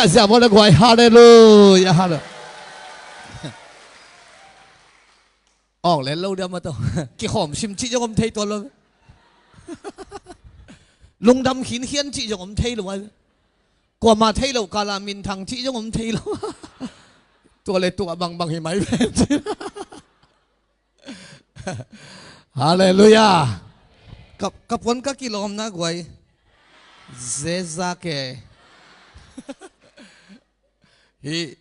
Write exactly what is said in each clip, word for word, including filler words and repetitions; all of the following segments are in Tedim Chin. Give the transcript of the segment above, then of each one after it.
Ziahziah bawl le guai. Halleluiah, halleluiah. Awk le lo dia ma to. Kikhawm sim cih zong om thei tuan lo. Lungdam khinkhian cih zong om thei lo ai. Kuama thei lo kala minthang cih zong om thei lo. Tua le tua bangbang hi mai ven. Halleluiah. Ka, ka puan ka kilawmna guai. Zeza ke. Hi,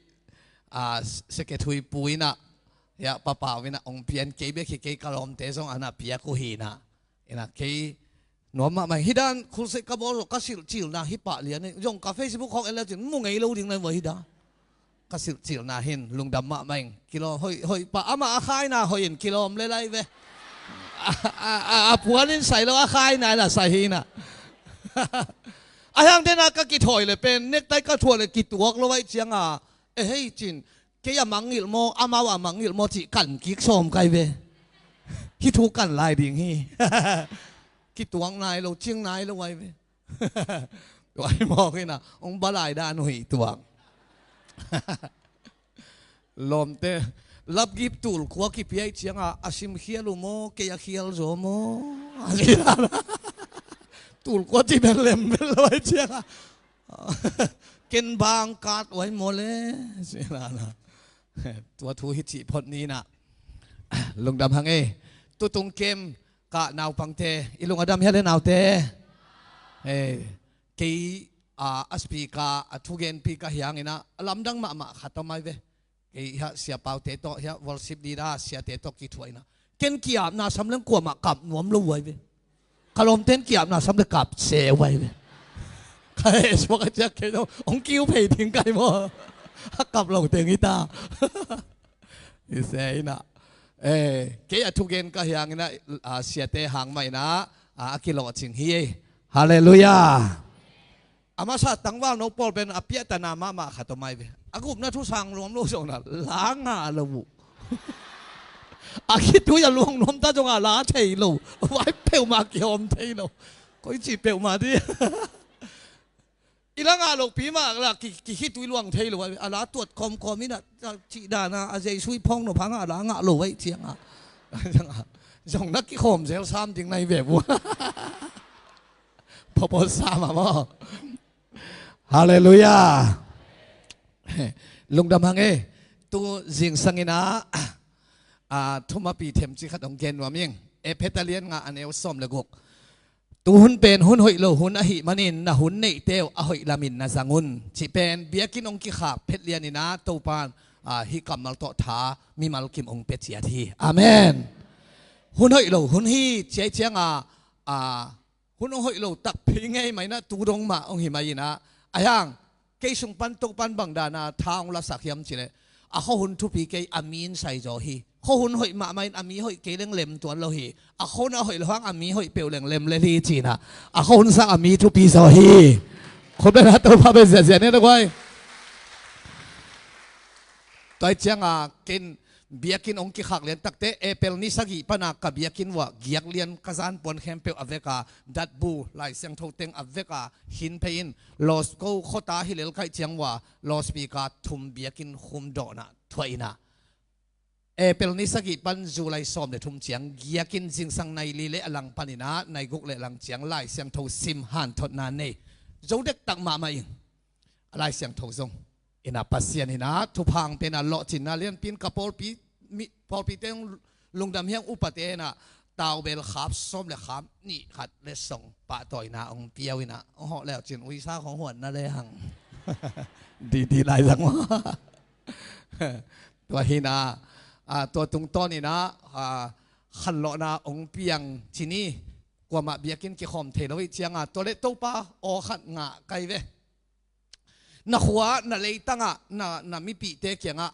a, Sekethui pu inah, ya, papa inah ong pian kei bek hi, kei ka lawmte zong ana piak uh hi inah. Inah kei nuam mahmah hi dan, khulsei ka bawl ka silhcilna hi pah lian hi. Zong ka Facebook khawng en le cin mu ngei lo ding nai vua hi dan. Ka silhcilna hin lungdam mahmah ing. Kilawm hoih, hoih pah, amah a khaina hoih in kilawm le lai ve. A, a, a, a puan in sai lo, a khaina in a sai hi inah. A hiang dena ka kithawi le pen nektai ka thuah le kituak lo ai cianga. E hei cin, kei a mangngilh maw, amau a mangngilh maw cih kan kik sawm kai ve. Hi thu kan lai ding hi. Kituak nai lo, cing nai lo ai ve. Tua hi mawk inah ong balai dan uh hi tuak. Lawmte, lapgip tulkua kipia ih cianga a simkhial uh maw, kei a khial zaw maw? Tulkua ci bel lem bel lo ai cianga. Ken bang kat uai maw le? Tua thu hi cih phot ni inah. Lungdam hang ei. Tutung kem ka naupangte, i lung a dam hia le naute? Ei, kei, a, a speaker, a thugenpi ka hiang inah, a lamdang mahmah khat om ai ve. Kei hia siapaute tawh, hia worship leader, siate tawh kithuah inah. Ken kiapna sam leng kuamah kap nuam lo uai ve. Ka lawmten kiapna sam le kap se uai ve. Ka heh suak a ciak kei lo, ong kiu phei ding kai maw? A kap lo teng hi ta. Hi se inah. Eh, kei a thugen ka hiang inah, a, siate hang mah inah, a, a kilawhcing hi ei. Halleluiah. A masa tangval no pawl pen a piahtana mahmah khat om ai ve. A gupna thu sang nuam lo zong na la ngah lo uh. A khitui a luang nuam ta zong a la thei lo. Vai peuhmah kihawm thei lo. Koi ci peuhmah di. I la ngah lopi mah la ki, ki khitui luang thei lo ai ve. A la tuat kawmkawm inah, a cih dana a Jesu i phawng no phanga a la ngah lo ai cianga. Zong na kikhawm zel sam ding nai ve vua. Phawphaw sam a maw? Halleluiah. Lungdam hang ei. Tu zingsang inah, a, thumapi themci khat ong gen nuam ing. Efesa lian nga a neu sawm le guk. Tu hun pen hun hoih lo hun ahih manin na hun neihte uh a hoih lamin na zang un. Cih pen biakinn ong kikhak phet lian inah Topan, a, hih kammal tawh tha mimal kim ong pia ciat hi. Amen. Hun hoih lo hun hi ci ai cianga, a, hun ong hoih lo takpi ngei mah inah tu dong mah ong hi mai inah. A hiang, kei sung pan Topan bang dana tha ong lasak hiam cileh, a khuahun thupi kei a mi in sai zaw hi. Khuahun hoih mahmah in a mi hoih kei leng lem tuan lo hi. A khuahun a hoih lo hang a mi hoih peuh leng lem lel hi cinah. A khuahun sang a mi thupi zaw hi. Khut bena Topa bek ziahziah ni lo guai. Tua hi cianga ken biakinn ong kikhak lian takte, April ni sagih pana ka biakinn uah giak lian ka zan puan khempeuh a veka, datbu, Lai Siangtho teng a veka khin phei in, los ko khuata hi lel kaih ciang ua, loudspeaker thum biakinn khum dawhna thuah inah. April ni sagih pan July sawm le thum ciang giakinn zingsang nai li le a lang paninah nai guk le lang ciang Lai Siangtho sim hanthotna nei. Zo dektak mahmah ing. A Lai Siangtho zong inah Pasian inah thupha ong pia inah lawhcinna lianpi in ka pawlpi, mi, pawlpite ong lungdam hiang, upate inah taubel khap sawm le khap nih khat le song pahtawina ong pia uh inah ong hawh leucin uisa khong huatna le hang. Didi lai zang maw? Tua hi inah, a, tua tungtawn inah, a, khanlawhna ong piang ci ni. Kuamah biakinn kikhawm thei lo ih cianga tua le Topa aw khat ngah kai ve. Na khua, na leitangah, na, na mipihte kiangah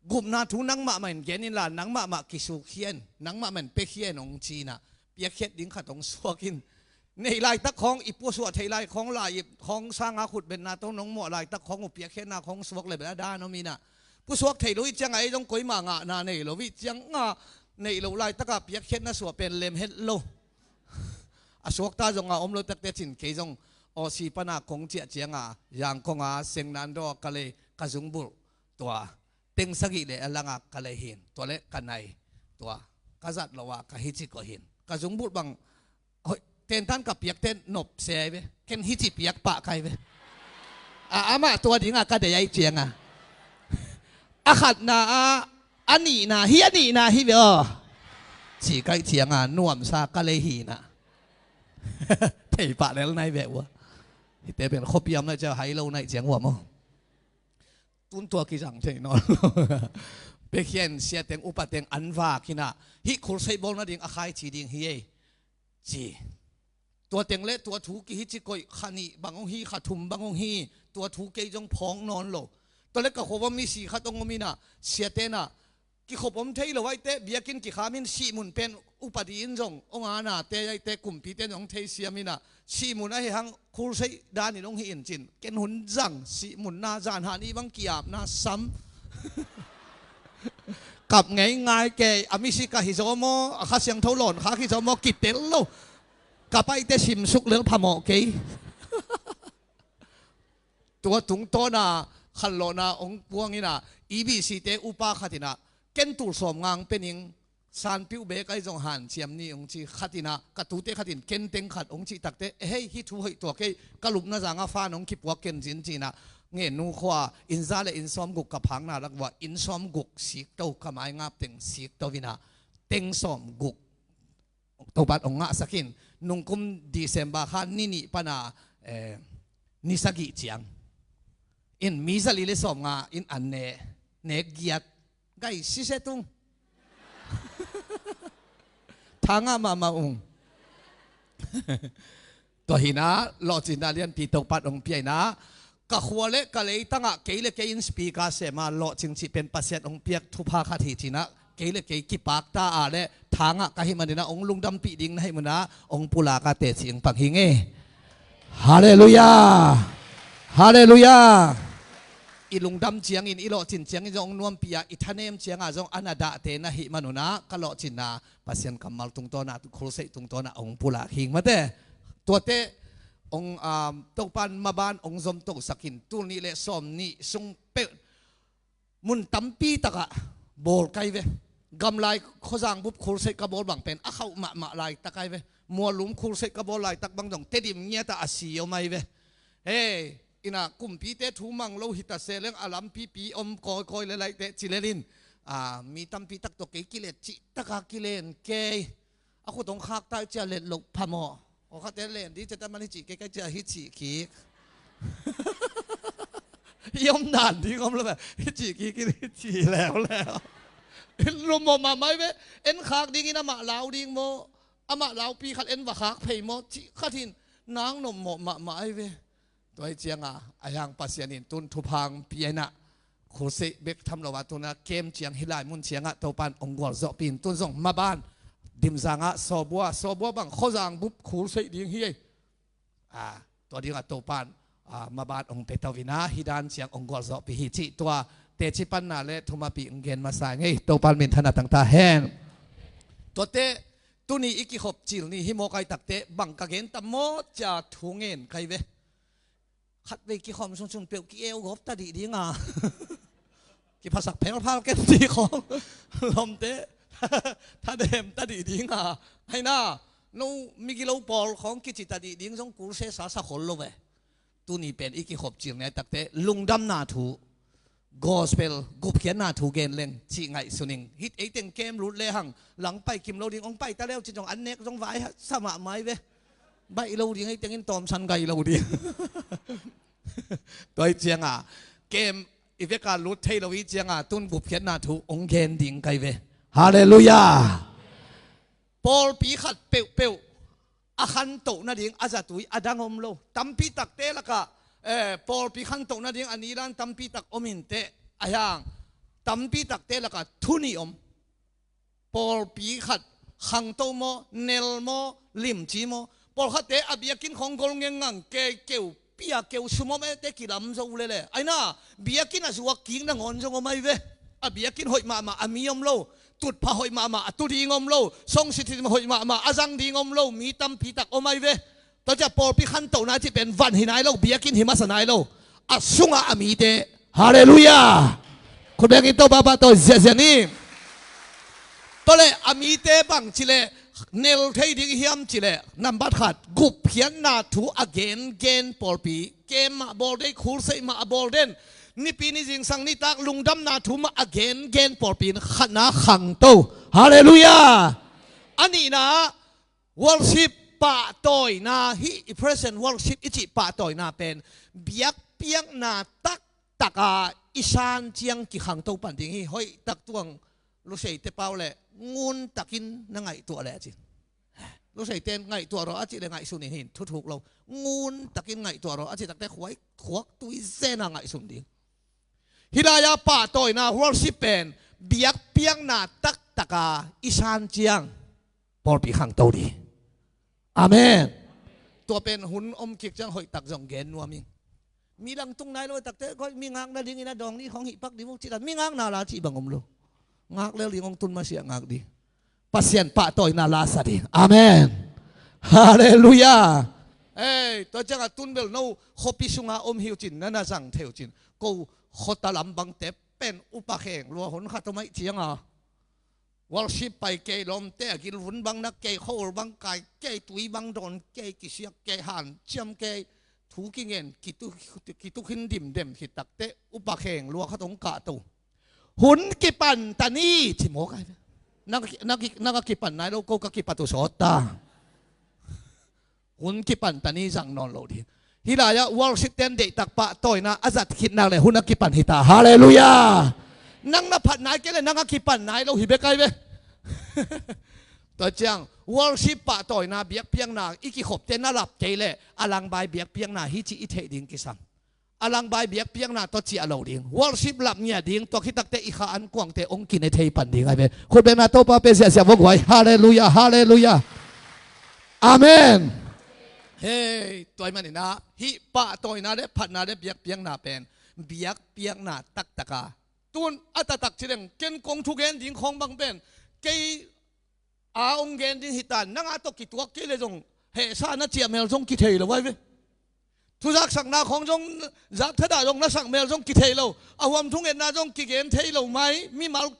gupna thu nangmah mah in gen inla, nangmah mah kisukkhia in, nangmah mah in piakhia in ong ci inah, piakkhiat ding khat ong suak in. Neih laitak khawng, i pusuah theih lai khawng, lai-ip khawng sanga khutbetna tawh nong muah laitak khawng uh piakkhiatna khawng suak le bel a dan om inah. Pusuak theih lo ih ciangah ei zong koima ngahna nei lo ih ciangah, neih loh laitakah piakkhiatna suah pen lem het lo. A suakta zongah om lo takte cin kei zong Aussie pana kong ciah cianga Yangon a Sengnando ka lei ka zungbulh tua teng sagih le a langa ka lei hin tua le ka nai tua ka zat lo a ka hici koh hin ka zungbulh bang hoih tentan ka piakte nop se ai ve. Ken hici piak pah kai ve. A amah tua dinga ka dei ai cianga a khatna a a nihna hi a nihna hi ve aw. Ci kai cianga nuamsa ka lei hina thei pah lel nai ve ua. Hite pen khuapi am nai ciang hai lo nai ciang ua maw. Tun tua kizang thei nawn lo. Pekian siateng upateng an vak hina hih khulseih bawl nading a khaici ding hi ei. Ci. Tua teng le tua thu kihi ci koih kha nih bang hong hi kha thum bang hong hi tua thu kei zong phawng nawn lo. Tua le ka khuavam mi si khat hong om ina siate na kikhop om thei lo aite biakinn kikhamin sihmun pen upadi in zong hong ana te aite kumpite zong hong theisiam ina sihmun ahi hang khulseih danin hong hi in cin ken hun zang sihmunna zanhah ni bang kiapna sam. Kap ngei ngai kei a misi ka hi zaw maw a Kha Siangtho lawn kha hi zaw maw kitel lo. Ka paite simsuk lel phamawh kei. Tua tungtawna khanlawhna hong puang ina E B C te upa khatina ken tul sawm ngang pening sanpiuh bek ai zong hanciam ni hong ci khatina ka tute khatin kenteng khat hong cih takte ehei hih thu hoih tua kei ka lupna zanga fan hong kipuak ken zin cina nge nu khua inza le inn sawm guk ka phakna lak vua inn sawm guk sikto ka maingap teng sikto ina teng sawm guk Topan hong ngahsakin nungkum December kha ni nih pana eh, ni sagih ciang in mi zali le sawm nga in an ne nek giat gai sise tung. Thangah mahmah ung. Tua hina lawhcinna lianpi Topan hong piaina ka khua le ka leitangah kei le kei in speaker sema lawhcing cih pen Pasian hong piak thupha khat hi cinah kei le kei kipakta a le thangah ka hih manina hong lungdampih ding na hih muna hong pulaka teci hong pang hi ngei. Halleluiah. Halleluiah. I lungdam ciangin i lawhcin ciangin zong hong nuampih a i thanem cianga zong a na dahte na hih manuna ka lawhcinna Pasian kammal tungtawna khulseih tungtawna hong pulak hing mate. Tuate hong Topan maban hong zomtosakin tul nih le sawm nih sung peuh mun tampi takah bawl kai ve. Gamlai khuazang bup khulseih ka bawl bang pen a khauh mahmah laitak ai ve. Mualum khulseih ka bawl laitak bang dong Tedim ngiatah a si om ai ve. Hei ina kumpite thu mang lo hita se leng a lampipi om kawikawi le laihte cilelin mi tampi tak tawh kei kilet cihtaka kilen kei. A khut hong khakta i cia let loh phamawh. Aw khate len ding cia ta man hi cih kei kai cia hi cih kik. I om dan ding om lo ve hi cih kik hi cih leuleu. Lumawh mahmah i ve. En khak dingin amah lau ding maw? Amah laupi khat en va khak phei maw cih khat hin nang nopmawh mahmah i ve. Tua hi cianga a hiang Pasian in tun thupha hong pia inah khulseih bek tham lo a tuna kem ciang hi lai mun ciangah Topan hong gualzawhpih in tun zong maban dimzangah sawbua sawbua bang khuazang bup khulseih ding hi ei. Tua dingah Topan maban hong pia to inah hi dan ciang hong gualzawhpih hi cih tua teci panna le thumapih hong gen masa ngei Topan minthanna tangta hen. Tuate tuni i kikhop cil ni hi mawk ai takte bang ka gen tam maw cia thu ngen kai ve. Khatvei kikhawm sunsun peuh ki-eu gawp ta dih dinga kiphasak phelphal ken ti khawng lawmte thadem ta dih dinga aina no migilo pawl khawng kici ta dih ding zong kul sesa sa khol lo ve. Tuni pen i kikhop cil ngai takte lungdamna thu gospel gupkhiatna thu gen leng cih ngaihsun ing. Hih eiteng kem lut lehang lang pai kim lo ding hong pai ta leu ci zong an nek zong vai sa mahmah i ve. Baih lo ding eiteng in tawmsan gai lo ding. Tua hi cianga kem i veka lut thei lo hi cianga tun gupkhiatna thu hong gen ding kai ve. Halleluiah. Pawlpi khat peuhpeuh a khantoh nading a zatui a dang om lo. Tampi takte lakah pawlpi khantoh nading a nilan tampi tak om inteh a hiang tampi takte lakah thu nih om. Pawlpi khat khangto maw nel maw limci maw pawlkhatte a biakinn khawng gol ngengngang kei keu pia keu sumom ete kilam zo lele aina biakinn a zuak kik nangawn zong om ai ve. A biakinn hoih mahmah a mi om lo tutpha hoih mahmah a tu ding om lo songsitin hoih mahmah a zang ding om lo mi tampi tak om ai ve. Tua ciah pawlpi khantohna cih pen van hi nai lo, biakinn hi masa nai lo. A sungah a mite. Halleluiah. Khut bengin Topa pahtawi ziahziah ni. Tua leh a mite bang cileh nel thei ding hiam cileh, nambat khat, gupkhiatna thu a gengen pawlpi, kem mah bawl den, khulseih mah a bawl den, nipi ni zingsang nitak lungdamna thu mah a gengen pawlpi in khatna khangto. Halleluiah. A nihna, worship pahtawina, hih i present worship i cih pahtawina pen biakpiakna taktaka i san ciang kikhangto pan ding hi. Hoihtak tuang Luseite pau leh nguntakin na ngaihtuah leh a ci. Luseite in ngaihtuah rawh a cih leh ngaihsun in hin thuthuk lo. Nguntakin ngaihtuah rawh a cih takte khuai khuak tui zena ngaihsun ding. Hih lai-a pahtawina worship pen biakpiakna taktaka i san ciang pawlpi khangto ding. Amen. Tua pen hun om kik ciang hoihtak zong gen nuam ing. Mi langtung nai lo takte, koi mi ngakna dingin a dawng ni khong hih pak ding uh cih dan, mi ngakna la cih bang om lo. Ngak lel ding hong tun masiah ngak ding. Pasian pahtawina la sa ding. Amen. Halleluiah. Ei, tua ciangah tun bel no khuapi sunga om hi uh cin, na na zang thei uh cin. Ko khuata lam bangte pen upa kheng lua hun khat om aih cianga worship pai kei, lawmte a gilvun bang na kei, khuaul bang kai kei, tui bang dawn kei, kisiak kei, hanciam kei, thu kingen kitu, kitukhin dimdem khit takte upa kheng lua khat hong kahto. Hun kipan ta ni ci mawk ai ve. Nang, nang, nang a kipan nai lo, ko ka kipat uh sawt ta. Hun kipan ta ni zang nawn lo ding. Hih lai-ah worship ten deihtak pahtawina a zat khit nak leh hun a kipan hi ta. Halleluiah. Nang na phat nai kei leh nang a kipan nai lo hi bek ai ve. Tua ciang worship pahtawina biakpiakna i kikhopte na lap kei leh a langbai biakpiakna hi cih i theih ding kisam. A langbai biakpiakna tawh ciah lo ding. Worship lap ngiat ding, tua khit takte i kha an kuangte hong kine thei pan ding ai ve. Khut bengna Topa pe ziahziah vok guai. Halleluiah, halleluiah. Amen. Hei, tua ahih manin ah hih pahtawina le phatna le biakpiakna pen biakpiakna taktaka. Tun a taktak ci leng ken kong thugen ding khawng bang pen kei a hong gen ding hi ta, nang a tawh kituak kei leh zong hehsa na ciah mel zong kithei lo ai ve. Thuzaksakna khawng zong zak thadah zong na sak mel zong kithei lo. A huam thungetna zong kigen thei lo mai. Mimal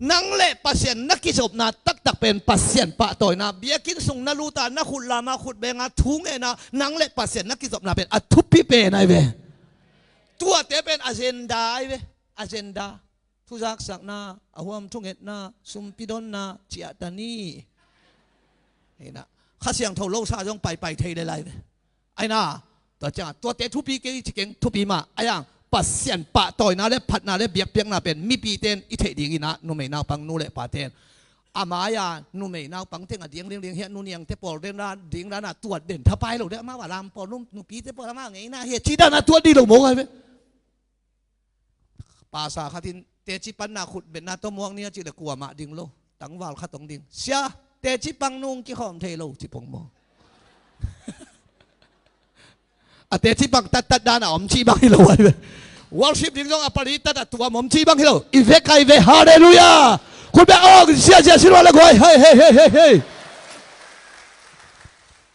nang le Pasian na kizopna taktak pen Pasian pahtawina, biakinn sung na lut a na khut lam a khut beng a thu ngen a nang le Pasian na kizopna pen a thupi pen ai ve. Tuate pen agenda ai ve. Agenda. Thuzaksakna, a huam thungetna, sumpi donna ciah ta ni. Hina, Kha Siangtho lo sa zong paipai thei le lai ve. Aina, tua ciangah tuate thupi kei ci keng, thupi mah. Aiang Pasian pahtawina le phatna le biakpiakna pen mipite in i theih dingin ah numei naupang nu le pate in a mai-a numei naupang teng a ding ding ding hiah nu niangte pawl ding dan, ding dan a tuat den thapai lo ding, amau a lam pawl, nu, nupite pawl amau ngeina hiah ci dan a tuat ding lo mawk ai ve. Pasa khat in teci panna khut betna tawh muak ni a cih leh kuamah ding lo. Tangval khat hong ding. Sia, teci pang nung kikhawm thei lo ci pong maw? A teci pang tattat dan a om cih bang hi lo ai ve. Worship ding zong a pali tat a tuam om cih bang hi lo. I vek ai ve, halleluiah. Khut beng aw, ziahziah si lua le guai. Hei, hei, hei, hei, hei.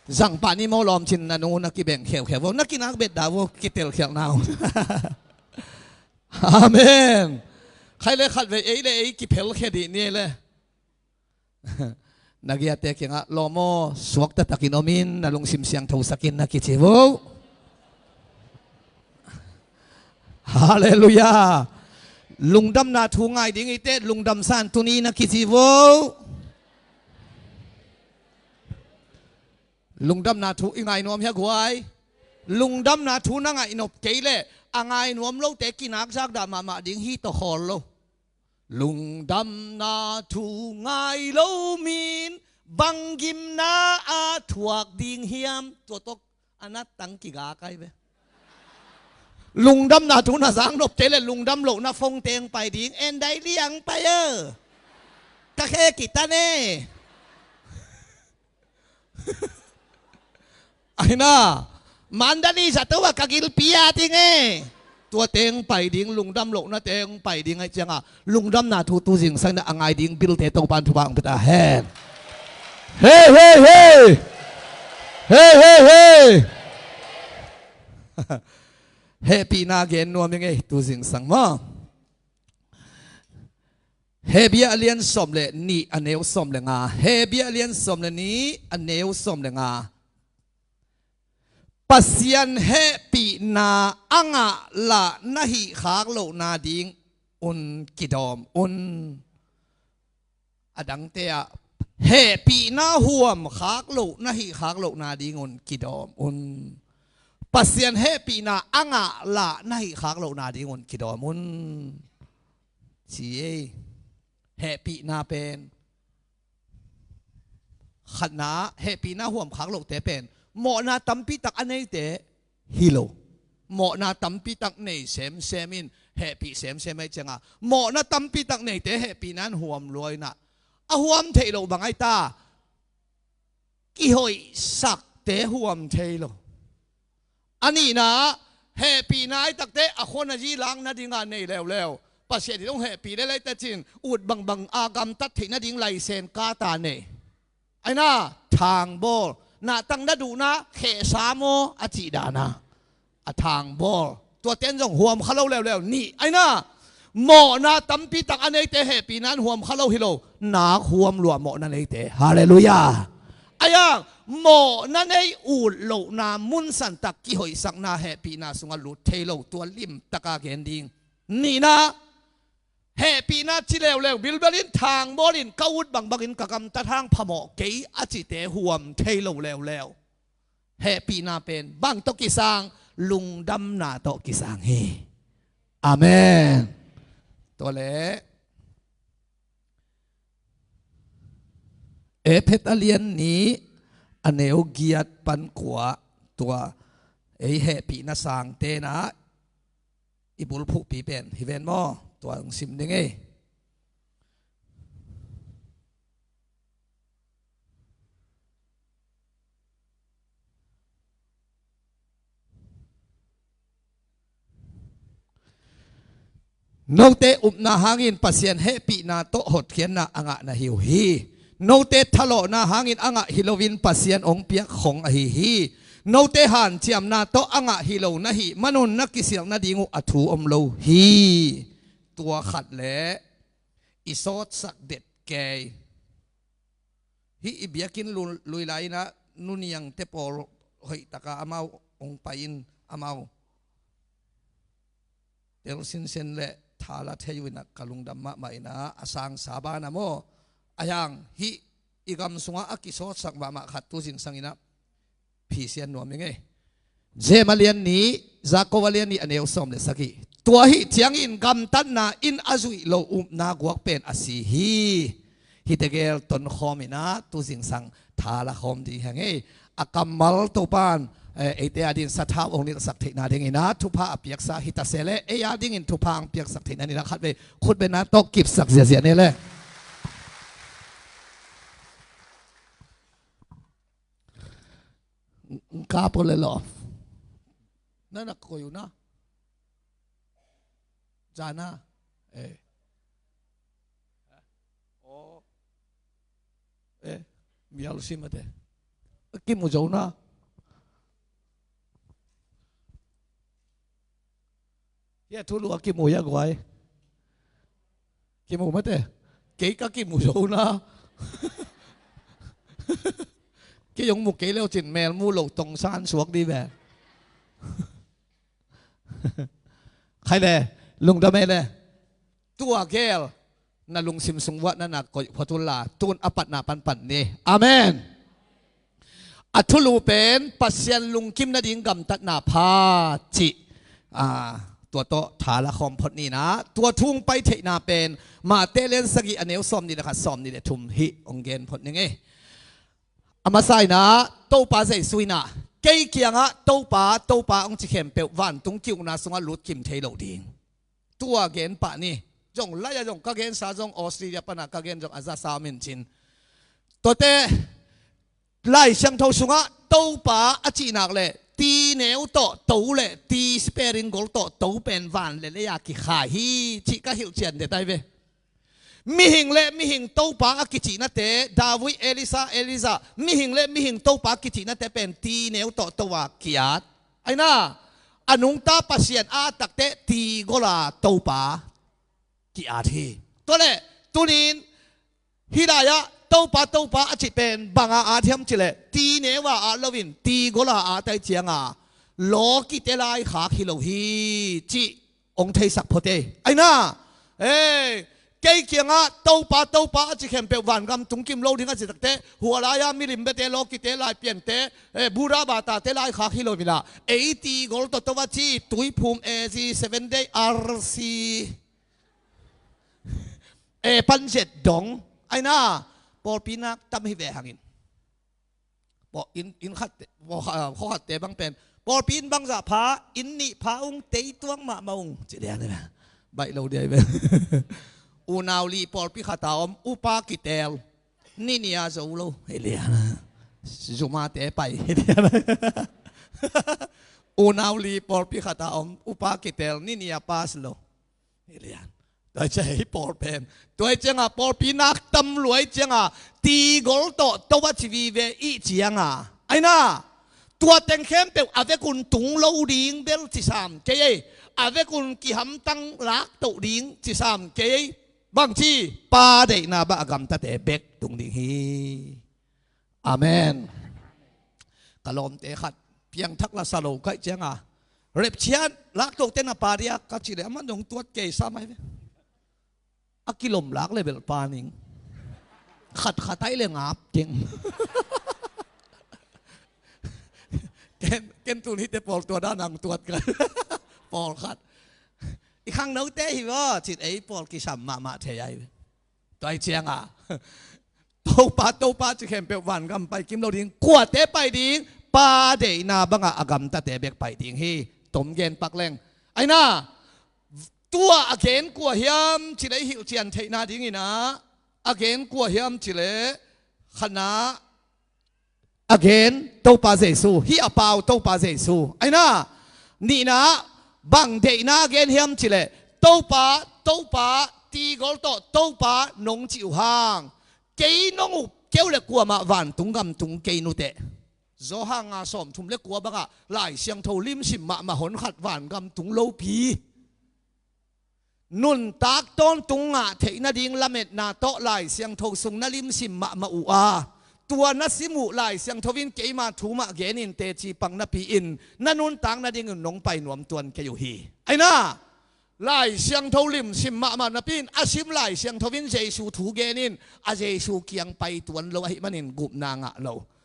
Zangpah ni maw lawm cin na nu na kibeng kheukheu vo, na kinak bet da vo, kitelkhialhna uh. Amen. Khai le khat vei ei le ei kiphelkhia dih ni ei le. Na giate kiangah lawm aw, suakta takin om in, na lungsim siangtho sakin na kici vo. Halleluiah. Lungdamna thu ngai ding i te, lungdam san tuni na kici vo. Lungdamna thu i ngai nuam hia guai? Lungdamna thu na ngaih nop kei leh a ngai nuam lote kinak zakdah mahmah ding hi tawh khawl lo. Lungdamna thu ngai lo min bang gimna a thuak ding hiam? Tua tawh a nattang kiga kai ve. Lungdamna thu na zak nop kei leh lungdam lohna phone teng pai ding, en dai liang pai e. Ka khe kitan e. Aina, mandali zato a ka gilpi a ting e. Tua teng pai ding, lungdam lohna teng pai ding ai cianga lungdamna thu tu zingsang na a ngai ding bilte Topan thupha ang pita hen. Hei, hei, hei. Hei, hei, hei! Hehpihna gen nuam ing ei, tu zingsang maw. Hebrew a lian sawm le nih a neu sawm le nga. Hebrew a lian sawm le nih a neu sawm le nga. Pasian hehpihna a ngah lah na hih khak lohna ding un kidawm un. A dangte ah hehpihna huam khak loh na hih khak lohna ding un kidawm un. Pasian hehpihna a ngah lah na hih khak lohna ding un kidawm un. Ci ei. Hehpihna pen khatna, hehpihna huam khak lohte pen mawhna tampi tak a neite hi lo. Mawhna tampi tak nei semsem in hehpih semsem ahi cianga, mawhna tampi tak neite hehpihna in huam lua inah a huam theih loh bang ahi ta. Kihoihsakte huam thei lo. A nihna ah hehpihna ahi takte a khuan a zi lak nadingah nei leuleu. Pasian in hong hehpih lel ahi ta cin ut bangbang a gamtat theih nading laisen kata nei. Aina thangbawl, nahtang na duhna khehsa maw a cih dana a thangbawl. Tuate in zong huam kha lo leuleu. Nih, aina mawhna tampi tak a neite hehpihna in huam kha lo hi lo. Nak huam lua mawhna neite. Halleluiah. Aia mawhna nei ut lohna munsan tak kihoihsakna hehpihna sungah lut thei lo, tua limtaka gen ding. Nihna, hehpihna ci leuleu bilbel in thangbawl in ka ut bangbangin ka gamtat hang phamawh kei a cite huam thei lo leuleu. Hehpihna pen bang tawh kisang, lungdamna tawh kisang hi. Amen. Tua leh Efesa a lian nih a neu giat pan kua, tua ei hehpihna sangte na i bulphuhpi pen hi ven maw? Tua hong sim ding ei. Note upna hangin Pasian hehpihna tawh hotkhiatna a ngah na hi uh hi. Note thalawhna hangin a ngah hi loin Pasian hong piak khong ahi hi. Note hanciamna tawh a ngah hi lo na hih manun na kisialh nading uh a thu om lo hi. Tua khat le i sawtsak det kei. Hih i biakinn lui, lui lai-inah nuniangte pawl hoihtaka amau hong pai-in amau tel sinsen le thala thei uh inah ka lungdam mahmah inah a sangsa banah maw. A hiang hih i gam sungah a kisawtsak mahmah khat tu zingsang inah phisian nuam ing ei. James a lian nih, Jakob a lian nih a neu sawm le sagih. Tua hih ciangin gamtatna in a zuih lo upna guak pen a si hi. Hihte gel tonkhawm inah tu zingsang thala khawm ding hi hang ei. A kammal Topan, eh, eite adingin sathau hong nilhsak theihna ding inah thupha a piaksa hi ta se le, ei adingin thupha hong piaksak theihna ni inah khatvei khutbetna tawh kipsak ziazia ni le. Ka pole lo. Na nak koyu na. Jana. Eh. Oh. Eh. Mial simate. Kimu jo na. Hia thulu a kimu hia guai. Kimu mate. Kei ka kimu zo na. Kei zong mu kei leu cin mel mu lo tong san suak di ve. Khai le, lungdam e le. Tua gel na lungsim sung vuah na nak koih phot unla, tun a patna panpan ni. Amen. A thulu pen Pasian lungkim nading gamtatna pha cih, a, tua tawh thala khawm phot ni inah, tua thu hong pai theihna pen Mate lian sagih a neu sawm nih le khat, sawm nih le thum hih hong gen phot ning ei. A masa inah Topa Jesu inah kei kiangah Topa, Topa hong ci khempeuh vantung ki-ukna sungah lut kim thei lo ding. Tua gen pah ni. Zong lai-a zong ka gensa zong Australia pana ka gen zong a zasa om in cin. Tuate Lai Siangtho sungah Topa a cihnak le ti neu tawh to le ti spare in gol tawh to pen van le lei-a kikhai hi cih ka hilh cian det ai ve. Mihing le mihing Topa a kicihnate, David, Elisa, Elisa, mihing le mihing Topa a kicihnate pen tineu tawh to a ki-at. Aina, a nungta Pasian a takte tigola Topa ki-at hi. Tuale, tunin, hih lai-ah Topa, Topa a cih pen banga at hiam cileh, tineu a at loin tigola at ai cianga lawkite laikhak hi lo hi cih hong theisak phot ei. Aina, ei, kei kiangah Topa, Topa a ci khempeuh vangam tung kim lo ding a ci takte, hua lai-a milim bete, lawkite, laipiante, eh, Buddha batate laikhak hi lo inah, ei tigol tawh to a ci, Tuiphum, A Z, Seven Day, R C, eh, panzet dong. Aina, pawlpi nak tam hi ve hangin. Paw-, inn, inn khatte, paw-, ah, khuakhatte bang pen, pawlpi inn bangzah pha, inn nih pha ung, tei tuak mahmah ung, ci lian hi ve. Baih lo dia hi ve. Unau li pawlpi khata om, upa kitel, ni nia zo lo, hi lian. Zumate pai, hi lian. Unau li pawlpi khata om, upa kitel, ni nia pass lo. Hi lian. Tua hi ciang ei pawl pen, tua hi cianga pawlpi nak tam lua hi cianga tigol tawh to a ci vive ih cianga. Aina, tua teng khempeuh a vekun tung lo ding bel ci sam kei ei. A vekun kihamtang laktoh ding ci sam kei ei. Bangci, Pa deihna bang a gamtate bek tung ding hi. Amen. Ka lawmte khat piangthak la sa lo kaih cianga, rapture laktohte na pa dia ka cih leh, amah dong tuat kei sa mai ve. A kilom lak le bel pa ning. Khat khat ai le ngap keng. Ken, ken tun hite pawl tua dan ang tuat ka. Pawl khat. I khangnote hi vaw, cin ei pawl kisam mahmah thei ai. Tua hi cianga Topa, Topa ci khempeuh vangam pai kim lo ding, kuate pai ding, Pa deihna banga a gamtate bek pai ding hi. Tom gen pak leng. Aina, tua a gen kua hiam cileh i hilhcian theihna dinginah, a gen kua hiam cileh, khatna, a gen Topa Jesu, hih a pau Topa Jesu. Aina, nihna, bang deihna a gen hiam cileh, Topa, Topa, tigol tawh Topa nong cih uh hang, kei nong up keu le kuamah vantung gam tung kei nuteh. Johan nga sawmthum le kua bangah Lai Siangtho limsim mahmah hon khat vangam tung lopi. Nuntak tawntung ngah theih nading lametna tawh Lai Siangtho sung na limsim mahmah uh a, tua na sim uh Lai Siangtho in keima thu mah genin teci pang napi-in na nuntak nadingin nong pai nuam tuan kei uh hi. Aina, Lai Siangtho limsim mahmah napi-in a sim Lai Siangtho in Jesu thu genin a Jesu kiang pai tuan lo ahih manin gupna ngah lo.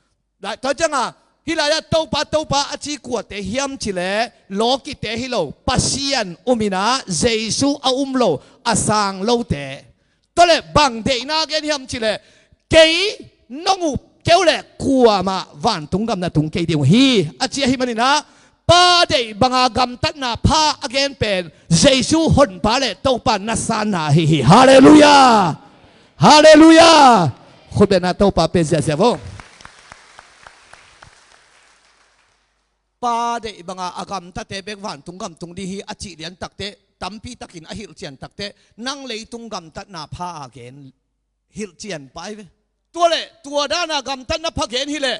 Tua cianga, hih lai-ah Topa, Topa a ci kuate hiam cileh, lawkite hi lo, Pasian um inah Jesu a um lo, a sang lote. Tuale bang deihna gen hiam cileh, kei nong up keu le kuamah vantung gam na tung kei ding uh hi, a ci ahih maninah, Pa deih banga gamtatna pha a gen pen Jesu Honpa le Topa na sanna ahi hi. Halleluiah. Halleluiah. Khutbetna Topa pe ziahziah vo. Pa deih banga a gamtate bek vantung gam tung ding hi a cih lian takte, tampi takin a hilhcian takte, nang leitung gamtatna pha a gen hilhcian pai ve. Tuale, tua dana gamtatna pha gen hileh,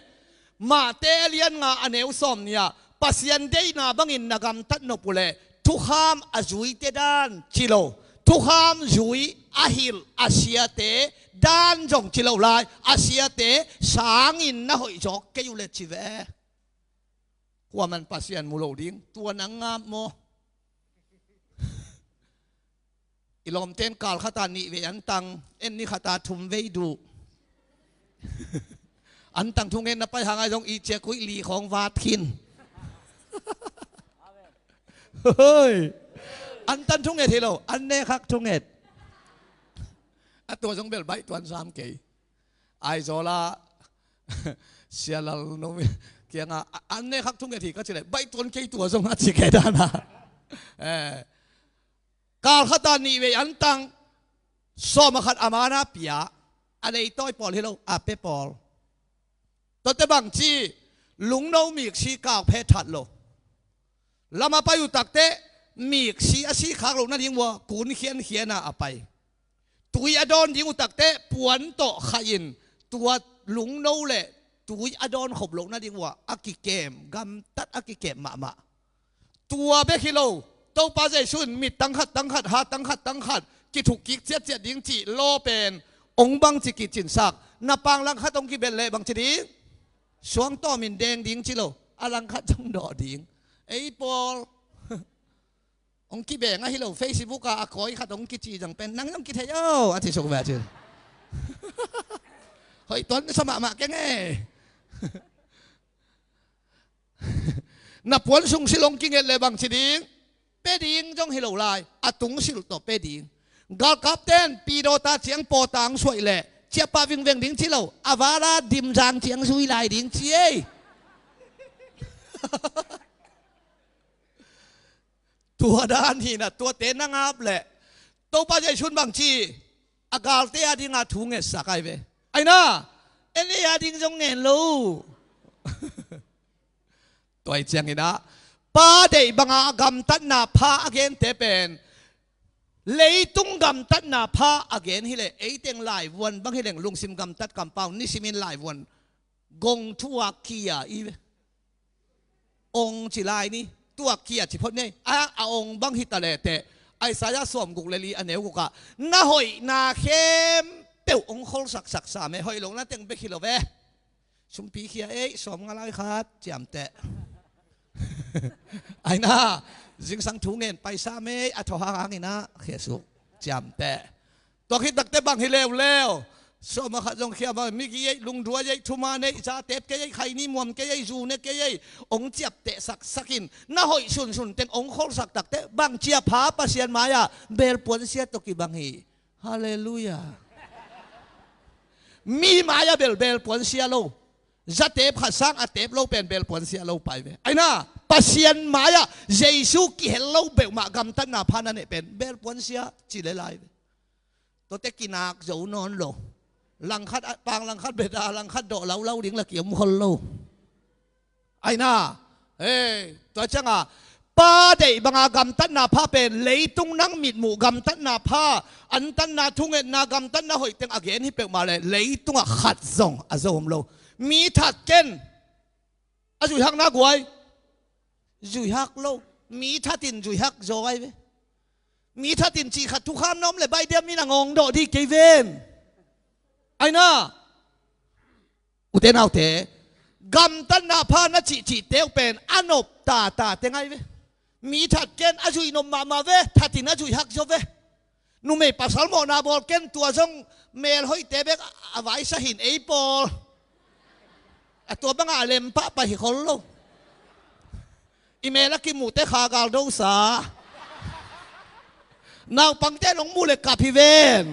Mate a lian nga a neu sawm nih ah, Pasian deihna bangin na gamtat nop uhleh, thukham a zuite dan ci lo, thukham zui a hilh a siate dan zong ci lo lai, a siate sangin na hoih zawk kei uhleh ci ve. Kuaman Pasian mu lo ding, tua nang ngap maw? I lawmten kal khata nih vei antang, en ni khata thum vei duh. Antang thungetna pai hang ai zong i ciakuih li khawng vat khin. Hoi. Antang thunget hi lo, an nek hak thunget. A tua zong bel baih tuan sam kei. Aizawla Sialal no kianga, a, an nek hak thunget hi ka cileh, baih tuan kei tua zong a ci kei dana. Eh. Kal khata nih vei antang, sawm a khat a mana pia, a leitawi pawl hi lo, a pe pawl. Tuate bangci, lungno miksi kau phe that lo. Lama pai uh takte, miksi a si khak loh nading ua, kun khiankhiana a pai. Tui a dawn ding uh takteh puan tawh khahin tua lungno le tui a dawn khop loh nading uh ah a kikem, gamtat a kikem mahmah. Tua bek hi lo, Topa Jesu in mit tangkhat tangkhat, ha tangkhat tangkhat kithuk kik ciatciat ding cih law pen hong bangci kicinsak. Na pang langkhat hong kibet leh bangci ding? Suangtawm in deng ding ci lo, a langkhat zong dawh ding. Ei pawl hong kibeng ahi lo, Facebook ah a kawi khat hong kici zang pen nang zong kithei o a ci suk ve a ci. Hoih tuan sa mahmah keng e. Na puan sung silh hong kinget le bangci ding? Pe ding zong hi lo lai, a tung silh tawh pe ding. Galkapten pidawta ciang pawtang suaih leh ciapah vingveng ding ci lo, a vala dimzang ciang zui lai ding ci ei. Tua dan hi na, tuate na ngap leh Topa Jesu in bangci, a galte a dinga thu ngetsak ai ve. Ai na, en ei a ding zong ngen lo. Tua hi ciangin ah, Pa deih banga gamtatna pha a gente pen leitung gamtatna pha a gen hileh, eiteng laivuan bang hileng lungsim gamtat kampau nisimin laivuan gong thuak kia i ve. Ong ci lai ni, tuak kia ci phot ni. A, a ong bang hi ta leh teh, Isaiah sawmguk le li a neu guk ah, na hoihna khempeuh ong kholsaksak sam e, hoih lohna teng bek hi lo ve. Sumpi khia ei, sawmnga lai khat ciamteh. Ai na, zingsang thu ngen paisa mei a thawhang hangin ah khesuk ciamteh. Tua khit takte bang hi leuleu. Sawma khat zong khia bang, migi ei, lungduai ei, thuman ei, zatep kei ei, khaini muam kei ei, zune kei ei, ong ciapteh saksakin na hoih sunsun teng ong kholsak takte bang cia pha Pasian mai-ah belpuan sia tawh kibang hi. Halleluiah. Mi mai-ah bel belpuan sia lo. Zatep khat sang a tep lo pen belpuan sia lo pai ve. Ai na, Pasian mai-ah Jesu kihel lo beuhmah gamtatna pha na neh pen belpuan sia ci le lai ve. Tuate kinak zo nawn lo. Langkhat a, pang langkhat beta langkhat dawh laulau ding la kiom khol lo. Ai na, ei, tua cianga Pa deih banga gamtatna pha pen leitung nang mitmuh gamtatna pha, antanna, thungetna, gamtatna hoih teng a gen hi peuhmah leh leitungah khat zong a zo om lo. Mi that ken a zuihakna guai, zuihak lo. Mi thatin zuihak zaw ai ve. Mi thatin cih khat thukham na om leh baidiam in a ngawng dawh dih kei ven. Ai na, ute naute, gamtatna pha na cihcihte uh pen a nop tata teng ai ve. Mi that ken a zuih nop mahmah ve, thatin a zuih hak zaw ve. Numei pasal mawhna bawl ken tua zong mel hoihte bek a vaisa hin ei pawl. A tua bangah a lem pahpah hi khol lo. I mel a kimuhte kha gal dosa. Naupangte nong muh le kap hi ven.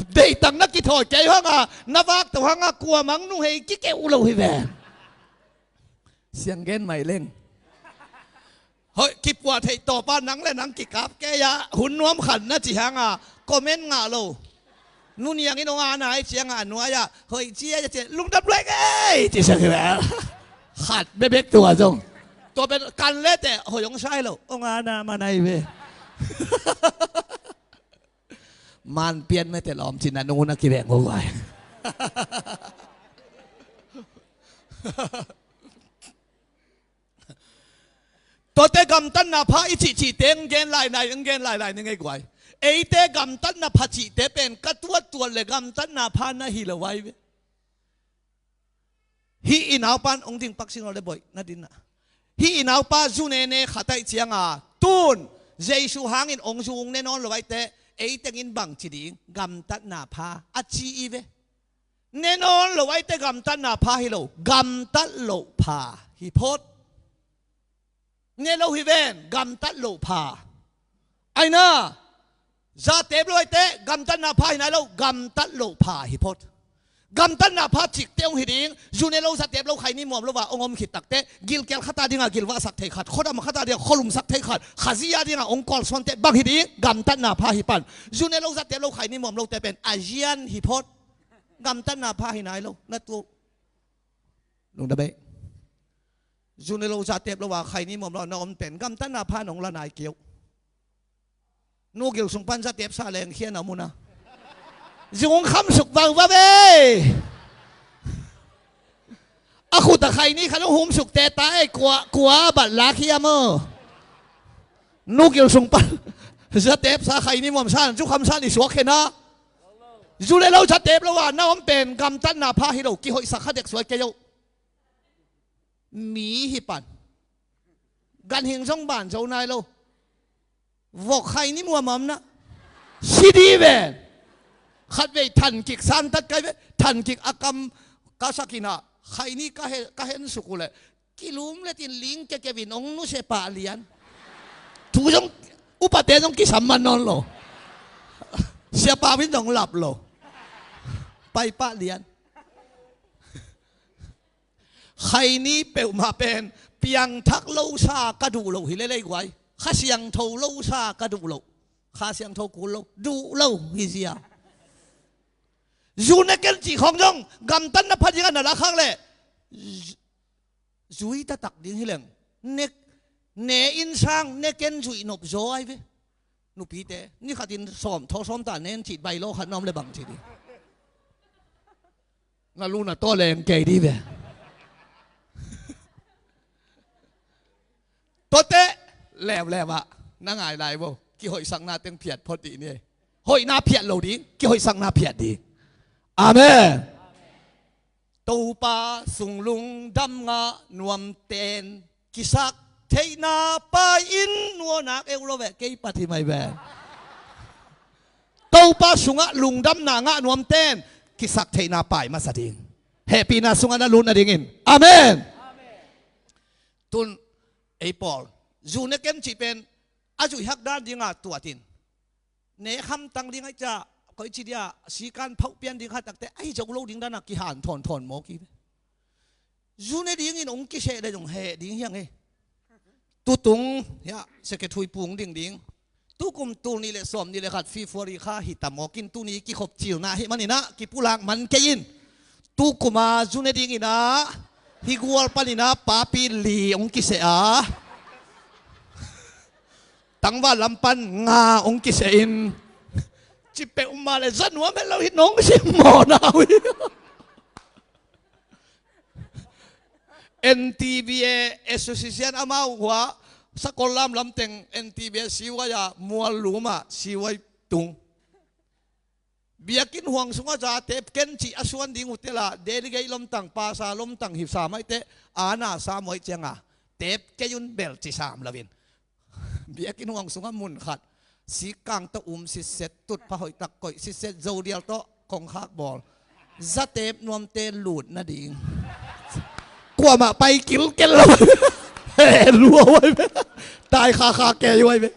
Deihtak na kithawi kei hanga, na vakto hanga, kuamang nuhei kikeuh lo hi ven. Siang gen mai leng. Hoih, kipuah theih tawpa nang le nang kikap kei ah, hun nuam khan na ci hanga comment ngah lo. Nu Niang in hong ana ai cianga a nuai-ah, hoih ci ai a ci, lungdam luai ngei ci sak hi ve. Khat bebek tua zong. Tua pen kan le teh hoih hong sai lo, hong ana man ai ve. Man pian mete lawm cin a nu na kiveng uh vai. Tuate gamtatna pha i cihcihte ang gen lainai, ang gen lainai ni ngei guai. Eite gamtatna pha cihte pen ka tuattuat le gamtatna pha na hi lo ai ve. Hih i naupan ong ding pak sing lo le boih na dinna. Hih i naupa zu nene khat aih cianga tun Jesu hangin ong zu ung ne nawn lo aite, eitengin bang ci ding, gamtatna pha a ci i ve. Ne nawn lo aite gamtatna pha hi lo, gamtat loh pha hi phot. Ne lo hi ven, gamtat loh pha. Aina, zatep lo aite gamtatna pha hi nai lo, gamtat loh pha hi phot. Gamtatna pha cikte ong hi ding. Zu ne lo, zatep lo, khaini muam lo va ong om khit takte gilkial khata dinga gilvahsak thei khat, khuadam khata dinga khualumsak thei khat, Khazih a dinga ong kawlsuante bang hi ding, gamtatna pha hi pan. Zu ne lo, zatep lo, khaini muam lote pen a zian hi phot. Gamtatna pha hi nai lo, na tu. Lungdam ei. Zu ne lo, zatep lo a khaini muam lo na om pen gamtatna pha nong la nai kei uh. Nugil sung pan zatep sa leng khian a muna. Zung khamsuk vangva ve. A khut a khaini khat hong humsuk teta ei, kua, kua bat lak hiam aw. Nugil sung pan zatep sa khaini muam san, zu kham san i suak khen a. Zu le lo zatep lo a na om pen gamtatna pha hi lo, kihoihsak kha dek suai kei lo. Mi hi pan. Ganhing zong ban zo nai lo. Vok khaini muam a om na. Si di ven. Khat vei than kik san tat kai ve. Than kik a kam ka sak in a. Khaini ka he, ka hensuk uh leh. Kilum le tin ling kekevin ong nusia pah lian. Thu zong upate zong kisam man nawn lo. Siapa vin zong lap lo. Pai pah lian. Khaini peuhmah pen piangthak lo sa ka duh lo hi lelei guai. Kha Siangtho lo sa ka duh lo. Kha Siangtho kul lo. Duh lo hi zia. Zu ne ken cih khawng zong gamtatna pha dingah na la khak leh zui taktak ding hi leng. Ne, ne inn sang ne ken zuih nop zaw ai ve. Nupite ni khatin sawm thaw sawm ta nen cih bai law khat na om le bang ci ding. Na lu na taw leng kei di ve. Tuate leuleu ah na ngai lai vo. Kihoihsakna teng phiat phot dih ni. Hoihna phiat lo ding, kihoihsakna phiat ding. Amen. Topa sung lungdam ngah nuamten kisak theihna pai in nuanak eu lo ve, kei pat hi mai ve. Topa sungah lungdamna ngah nuamten kisak theihna pai masa ding. Hehpihna sungah na lut nadingin. Amen. Tun ei pawl zu ne ken cih pen a zuih hak dan dinga tuatin. Ne khamtang ding ahi ca, koici dia sikan phauh pian ding kha takte ahi zo lo ding dana kihan thawnthawn mawk hi ve. Zu ne dingin ong kiseh le zong heh ding hiang e. Tutung hiah sekethui pung ding ding. Tukum tul nih le sawm nih le khat February kha hi ta mawkin tuni kikhop cilna hi maninah kipulak man kei in. Tukuma zu ne dinginah hi gual paninah papi li ong kiseh a, tangval lam pan nga ong kiseh in. Cipeh umah le za nuam het lo hi nong simmawh na uh hi. N T B A Association amau hua sakol lamlam teng N T B A siwai a mual luma siwai tung. Biakinn huang sungah zatep ken cih a suan ding uh tela delegate lomtang pasa lomtang hipsa maite ana sa muai cianga tep kei un bel ci sam loin. Biakinn huang sungah mun khat sikkang tawh um sitset tutpha hoihtak koih sitset zodial tawh kongkhak bawl zatep nuamte lut nading. Kuamah pai kilkel lo. He lua huai ve. Tai khakha kei huai ve.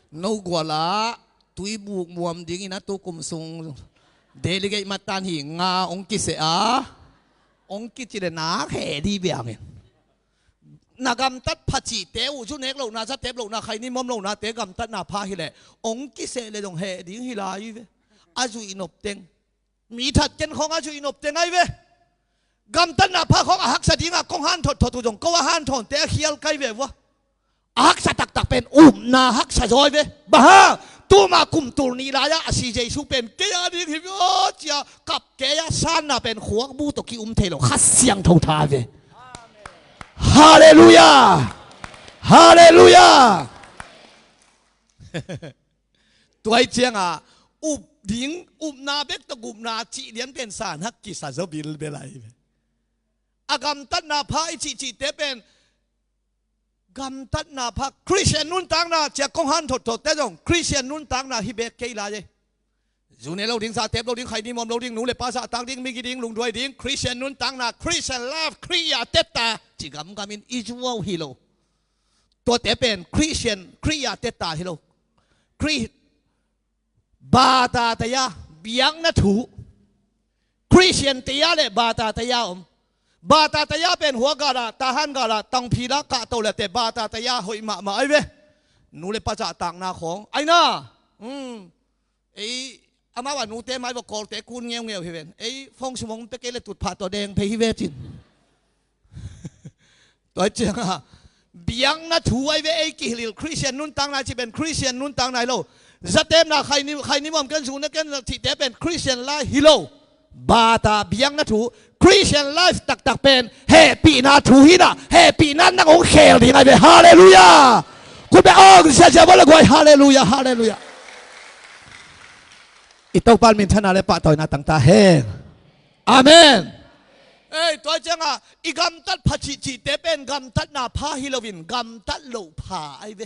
No gualah tuibuk muam dingin a tukum sung delegate matan hi nga ong kiseh a ong kici le nak he di biangin. Na gamtat pha cihte uh zu nek lohna zatep lohna khaini muam lohnate gamtatna pha hileh ong kiseh le dong heh ding hi lai ve. A zuih nop teng mi that ken khawng a zuih nop teng ai ve. Gamtatna pha khawng a haksa dingah kong han thotthot uh zong ko a han thawnte a khial kai ve vua. A haksa taktak pen upna haksa zawi ve. Baha tuma kum tul nih lai-ah a si Jesu pen kei a ding hi vua cia kap kei a sanna pen khuakbu tawh ki-um thei lo Kha Siangtho tha ve. Halleluiah. Halleluiah. Tuai cianga up ding upna bek tawh gupna cih lian pen san hak kisa zo bilbel ai ve. A gamtatna pha i cihcihte pen gamtatna pha Christian nuntakna cia kong han thotthot te zong Christian nuntakna hi bek kei lai e. Zu ne lo ding zatep lo ding khaini muam lo ding nu le pa zahtak ding migi ding lungduai ding Christian nuntakna Christian love Khrih a teta ci gamgamin i zuau hi lo. Tuate pen Christian Khrih a teta hi lo. Khrih bata taya biakna thu Christian taya le bata taya om. Bata taya pen hua gala tahan gala tangphi la kahto le te bata taya hoih mahmah ai ve. Nu le pa zahtakna khawng aina. Ei amau a nute mai va kawlte kun ngeungeu hi ven ei fong sumong pe kei le tutphah tawh deng phei hi ve cin. Tuai cianga Biakna thu ai ve, ei kihilh Khristian nuntakna cih pen Khristian nuntakna hi lo. Zatepna khaini, khaini muam ken, zune ken cihte pen Khristian lai hi lo. Bata biakna thu, Christian life taktak pen hehpihna thu hi na, hehpihna nang hong khel ding ai ve. Halleluiah. Khut beng ong ziazia bawl a guai. Halleluiah, halleluiah. I Topa minthanna le pahtawina tang ta hen. Amen. Ei, tua ciangah i gamtat pha cihcihte pen gamtatna pha hi loin gamtat loh pha ai ve.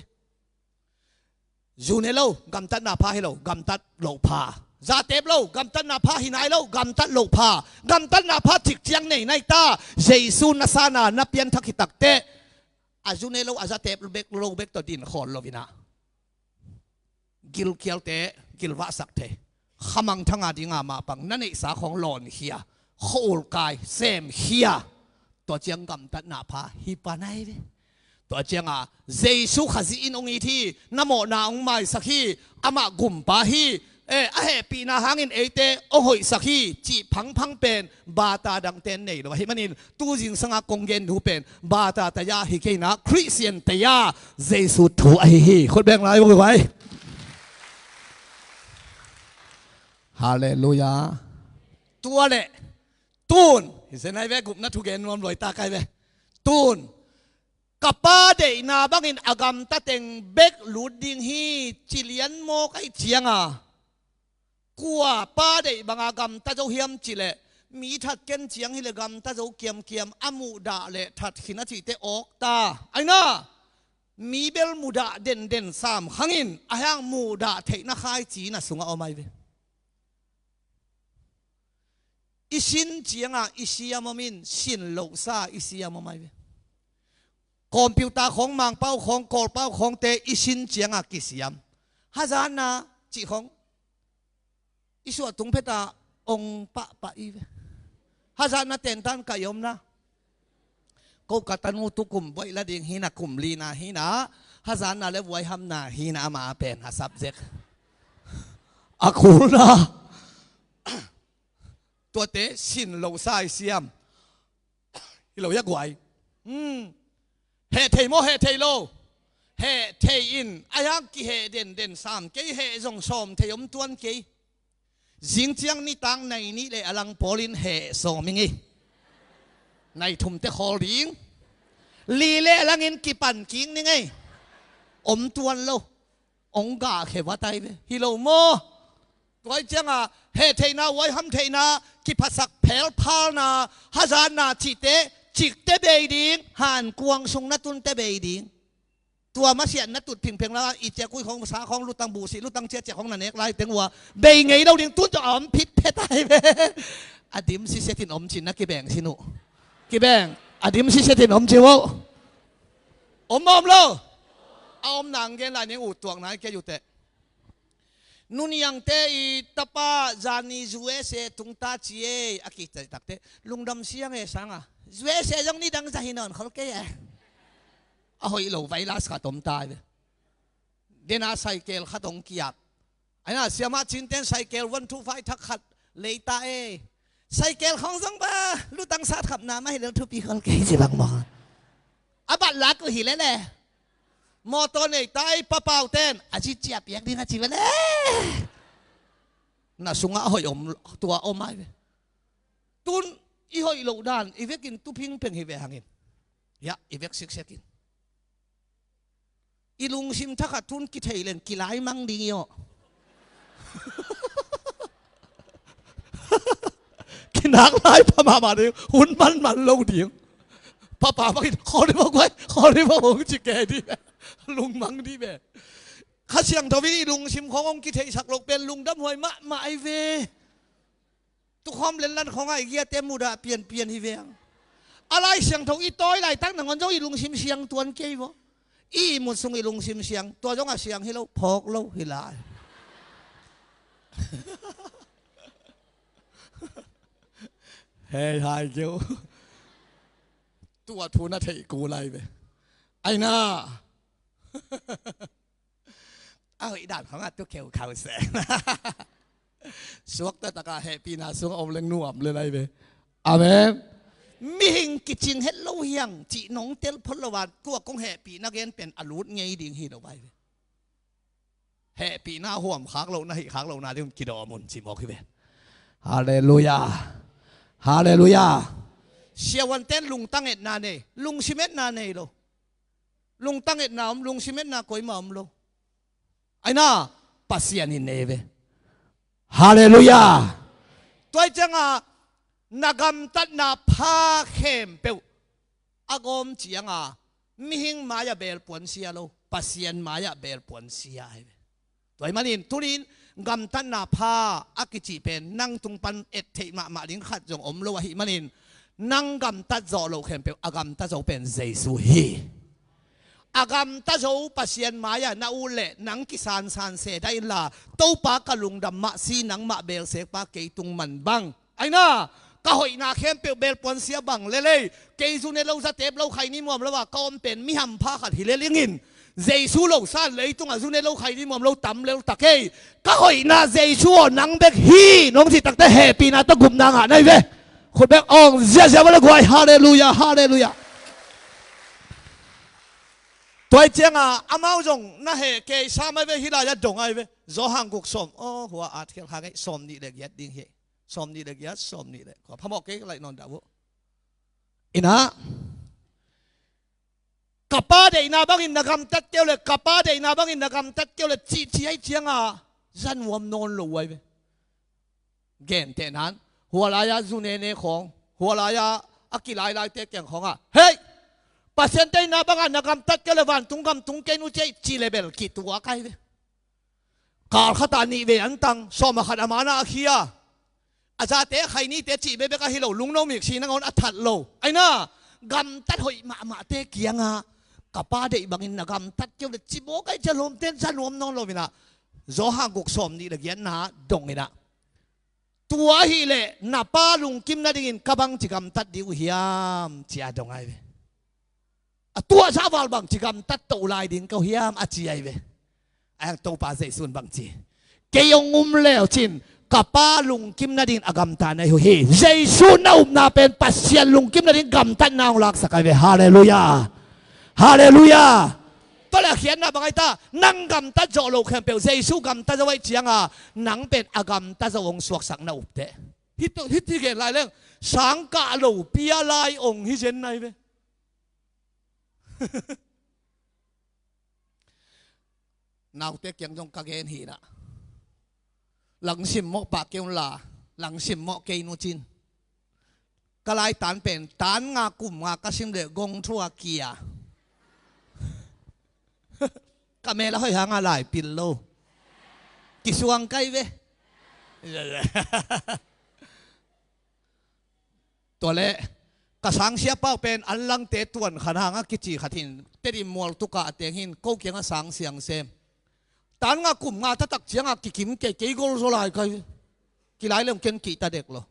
Zu ne lo, gamtatna pha hi lo, gamtat loh pha. Zatep lo, gamtatna pha hi nai lo, gamtat loh pha. Gamtatna pha cik ciang nei nai ta. Jesu na sana na pianthak hi takteh, a zu ne lo, a zatep bek lo bek tawh din khawl lo inah, gilkialte gilvahsak thei, khamangthanga dinga mapang na neihsa khawng lawnkhia, khua-ul kai semkhia. Tua ciang gamtatna pha hi pan ai ve. Tua cianga Jesu Khazih in hong it hi, na mawhna hong maisak hi, amah gumpa hi, eh, a hehpihna hangin eite hong hoihsak hi cih phangphang pen bata dangte nei lo ahih manin, tu zingsanga kong gen thu pen bata taya hi kei na, Khristian taya Jesu thu ahi hi. Khut beng lai ung vai. Halleluiah. Tua le tun hi zen ai ve, gupna thugen nuam luai ta kai ve. Tun ka Pa deihna bangin a gamta teng bek lut ding hi, ci lian maw ka hih cianga, kua Pa deih banga gamta zo hiam cih leh, mi that ken ciang hileh gamta zo kiamkiam, a muhdah le that khin a cihte awk ta. Aina, mi bel muhdah denden sam khangin, a hiang muhdah theihna khaici na sungah om ai ve. I sin cianga i siam om in, sin lohsa i siam om ai ve. Computer khawng, Mangpau khawng, Kawlpau khawngte i sin cianga kisiam. Hazatna cih khawng i suah tung phetah ong pahpah i ve. Hazatna tentan ka i omna. Ko ka tanu tu kum buaih la ding hina, kum lina hina, hazatna le vuaihamna hina, ama a pen a subject a khulna. Tuate sin lohsa i siam. Hi lo hi a guai. Hmm. Heh thei maw, heh thei lo? Heh thei in, a hiang kiheh denden sam kei, heh zong sawm thei om tuan kei. Zing ciang nitak nai nih le a lang pawlin heh sawm i ngei. Nai thumte khawl ding. Li le a langin kipan kik ni ngei. Om tuan lo. Ong gah khe va tai ve. Hi lo maw? Tuai cianga heh theihna, vuaiham theihna, kiphasak phelphalna, hazatna cihte, cikte bei ding, han kuang sung na tunte bei ding. Tua masiah na tut phingpheng la, i ciakui khawng, sa khawng, lutang buhsih, lutang ciaciak khawng na nek lai teng uh a bei ngei lo ding, tun tawh a om phit phet ai ve. A dim sisetin om cin na kibeng sin uh. Kibeng, a dim sisetin om ci uh. Om maw om lo? A om nang gen lai ning uh, tuak nai kei uh teh. Nuniangte i tapa zani U S A tungta ci ei, a kicai takte lungdam siang e sanga, U S A zong nidang za hi nawn khol kei e. A hoih lo virus khat om ta ve. Dena cycle khat hong kiap. Aina siamah cinten cycle one two five thak khat leita e. Cycle khong zong ba lutang sat khapna mah hi lel thupi khol kei ci bang maw. A bat lak uh hi lele. Mawtaw nei tai papauten a ci cia piak ding a ci vele. Na sungah a hoih om, tua om ai ve. Tun i hoih loh dan i vekin tuphing peng hi ve hangin, ya, i vek siksekin i lungsim thakhat tun kithei leng kilaimang ding i aw. Kinak lai pha mahmah ding, hun manman lo ding. Papa bangin khaw dih bang guai, khaw dih bang hong ci kei dih ve. Lungmang dih ve. Kha Siangtho in i lungsim khawng hong kitheihsak loh pen lungdam huai mahmah ai ve. Tukhawm lenlan khawngah i giate mudah pianpian hi veng. A Lai Siangtho i tawi laitak nangawn zong i lungsim siang tuan kei vaw. I ihmut sung i lungsim siang, tua zongah siang hi lo, phawk lo hi lai. Hei hai keu. Tua thu na theih kul lai ve. Aina. A hoih dan khawngah tu kheukhau se. Suakta takah hehpihna sungah om leng nuam le lai ve. Amen. mihing kicing het lo hiang cih nong tel phot lo a, tua kong hehpihna gen pen a lut ngei ding hi lo vai ve. Hehpihna huam khak lohna, hih khak lohna ding kidawm un ci mawk hi ve. Halleluiah. Halleluiah. Siavuante'n lungtang etna nei, lungsim etna nei lo. Lungtang etna om, lungsim etna koima om lo. Aina, Pasian in nei ve. Halleluiah. Tua hi cianga na gamtatna pha khempeuh a gawm cianga mihing mai-ah belpuan sia lo, Pasian mai-ah belpuan sia ahi ve. Tua hi manin tunin gamtatna pha a kicih pen nang tung pan et theih mahmah ding khat zong om lo ahih manin, nang gamtat zawh loh khempeuh a gamta zo pen Jesu hi. A gamta zo Pasian mai-ah na ut leh nang kisansan se dah inla, Topa ka lungdam mah si, nangmah belsekpa kei tung man bang. Aina, ka hoihna khempeuh belpuan sia bang lel ei. Kei zu ne lo, za tep lo, khaini muam lo a ka om pen mi hampha khat hi lel ingin, Jesu lo san leitungah zu ne lo, khaini muam lo tam lel ta kei. Ka hoihna Jesu aw, nang bek hi nong cih takte hehpihna tawh gupna ngah na hi ve. Khut bek awng ziahziah va le guai. Halleluiah, halleluiah. Tua hi cianga amau zong na heh kei sam ahi ve, hih lai-ah dong ahi ve. Johan guk sawm, aw, hua at khial kha ngei, sawm nih le giat ding hi. Sawm nih le giat, sawm nih le kua, phamawh kei ka laih nawn dah uh. Inah, ka Pa deihna bangin na gamtat kei uh leh, ka Pa deihna bangin na gamtat kei uh leh cihcih ahi cianga za nuam nawn lo uh ahi ve. Gentehna in, hua lai-ah zu nene khawng, hua lai-ah a kilailaite kiang khawngah, hei, Pasian deihna bangah na gamtat kei uh leh vantung gam tung kei un ci ei, ci le bel kituak ahi ve. Kal khatah nih vei an tang, sawm a khat a manah a khia. A zate khainite cih bekbek ahi lo, lungno miksi nangawn a that lo. Aina, gamtat hoih mahmahte kiangah, ka Pa deih bangin na gamtat kei uh leh ci mawk ahi ciang lawmte'n za nuam nawn lo inah, Johan guk sawm nih le giatna dong inah, tua ahih leh na Pa lungkim nadingin ka bangci gamtat ding uh hiam, ci-a dong ahi ve. A tuahzah val bangci gamtat toh lai ding ka uh hiam, a ci ahi ve. A hang Topa Jesu in bangci, kei hong um leucin ka Pa lungkim nadingin a gamta na hi uh hi. Jesu na upna pen Pasian lungkim nadingin gamtatna hong laksak ahi ve. Halleluiah. Halleluiah. Tua leh a khiatna bang ahi ta, nang gamtat zawh loh khempeuh Jesu gamta zo ahih cianga nang pen a gamta zo hong suaksak na upteh. Hih gen lai leng, sangkah lopi a lai hong hi zen na hi ve. Naute kiang zong ka gen hi inah, langsim mawh pah kei unla, langsim mawh kei un cin. Ka lai tan pen tan nga kum nga ka sim leh gong thua kia. Ka mel a hoih hanga lai pil lo. Kisuang kai ve. Tua leh ka sangsiapa uh pen anlangte tuan khan hanga kici khat hin, Tedim mual tukah a teng hin ko kiangah sang siang sem. Tan nga kum nga tatak cianga kikim kei, kei gol zaw lai kai. Kilai leng ken kihta dek lo.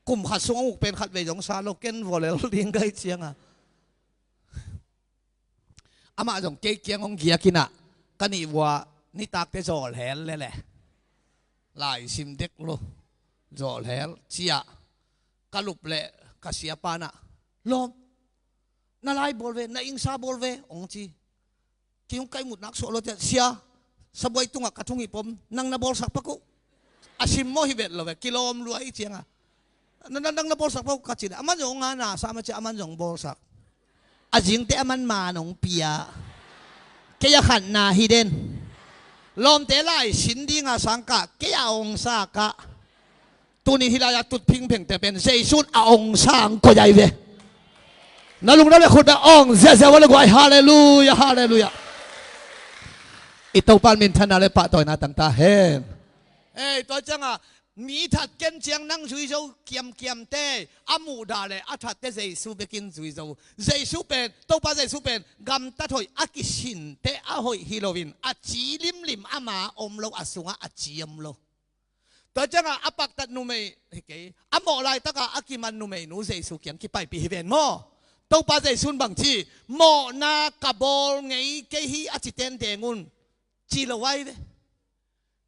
Kum khat sung a uk pen khat vei zong sa lo, ken vua lel ding kai cianga. Amah zong kei kiang hong giak inah, ka nih vua nitakte zawl hel lele. Laisim dek lo. Zawl hel ciah. Ka lup leh ka siapa nah, lawm, na lai bawl ve, na ingsa bawl ve, hong ci. Kei hong kai mut nak suah lo ciah, sia, sabuai tungah ka thung hi pom, nang na bawlsak pak uh. A simmawh hi vet lo ve, kilawm lua hi cianga. Nang, nang, nang na bawlsak pak uh ka ci leh, aman zong hong ngana sa ma ciah, aman zong bawlsak. A zingte aman man hong pia. Kei a khatna hi den. Lawmte lai sin dinga sangkah kei a hong sakah. Tuni hih lai-a tut phingphengte pen Jesu in a hong sang koih ahi ve. Na lungdam le khut bek awng ziahziah va le guai. Halleluiah, halleluiah. I Topa in minthanna le pahtawina tang ta hen. Ei, tua cianga mi that ken ciang nang zui zo kiamkiamte a muhdah le a thatte Jesu bekin zui zo. Jesu pen, Topa Jesu pen gamtat hoih a kisinte a hoih hi loin a ci limlim, ama om lo, a sungah a ci om lo. Tua cianga a paktat numei hi kei, a mawh laitaka a kiman numeinu Jesu kiang kipaipih hi ven maw? Topa Jesu in bangci, mawhna ka bawl ngei kei hi a cite in deng un, ci lo ahi ve.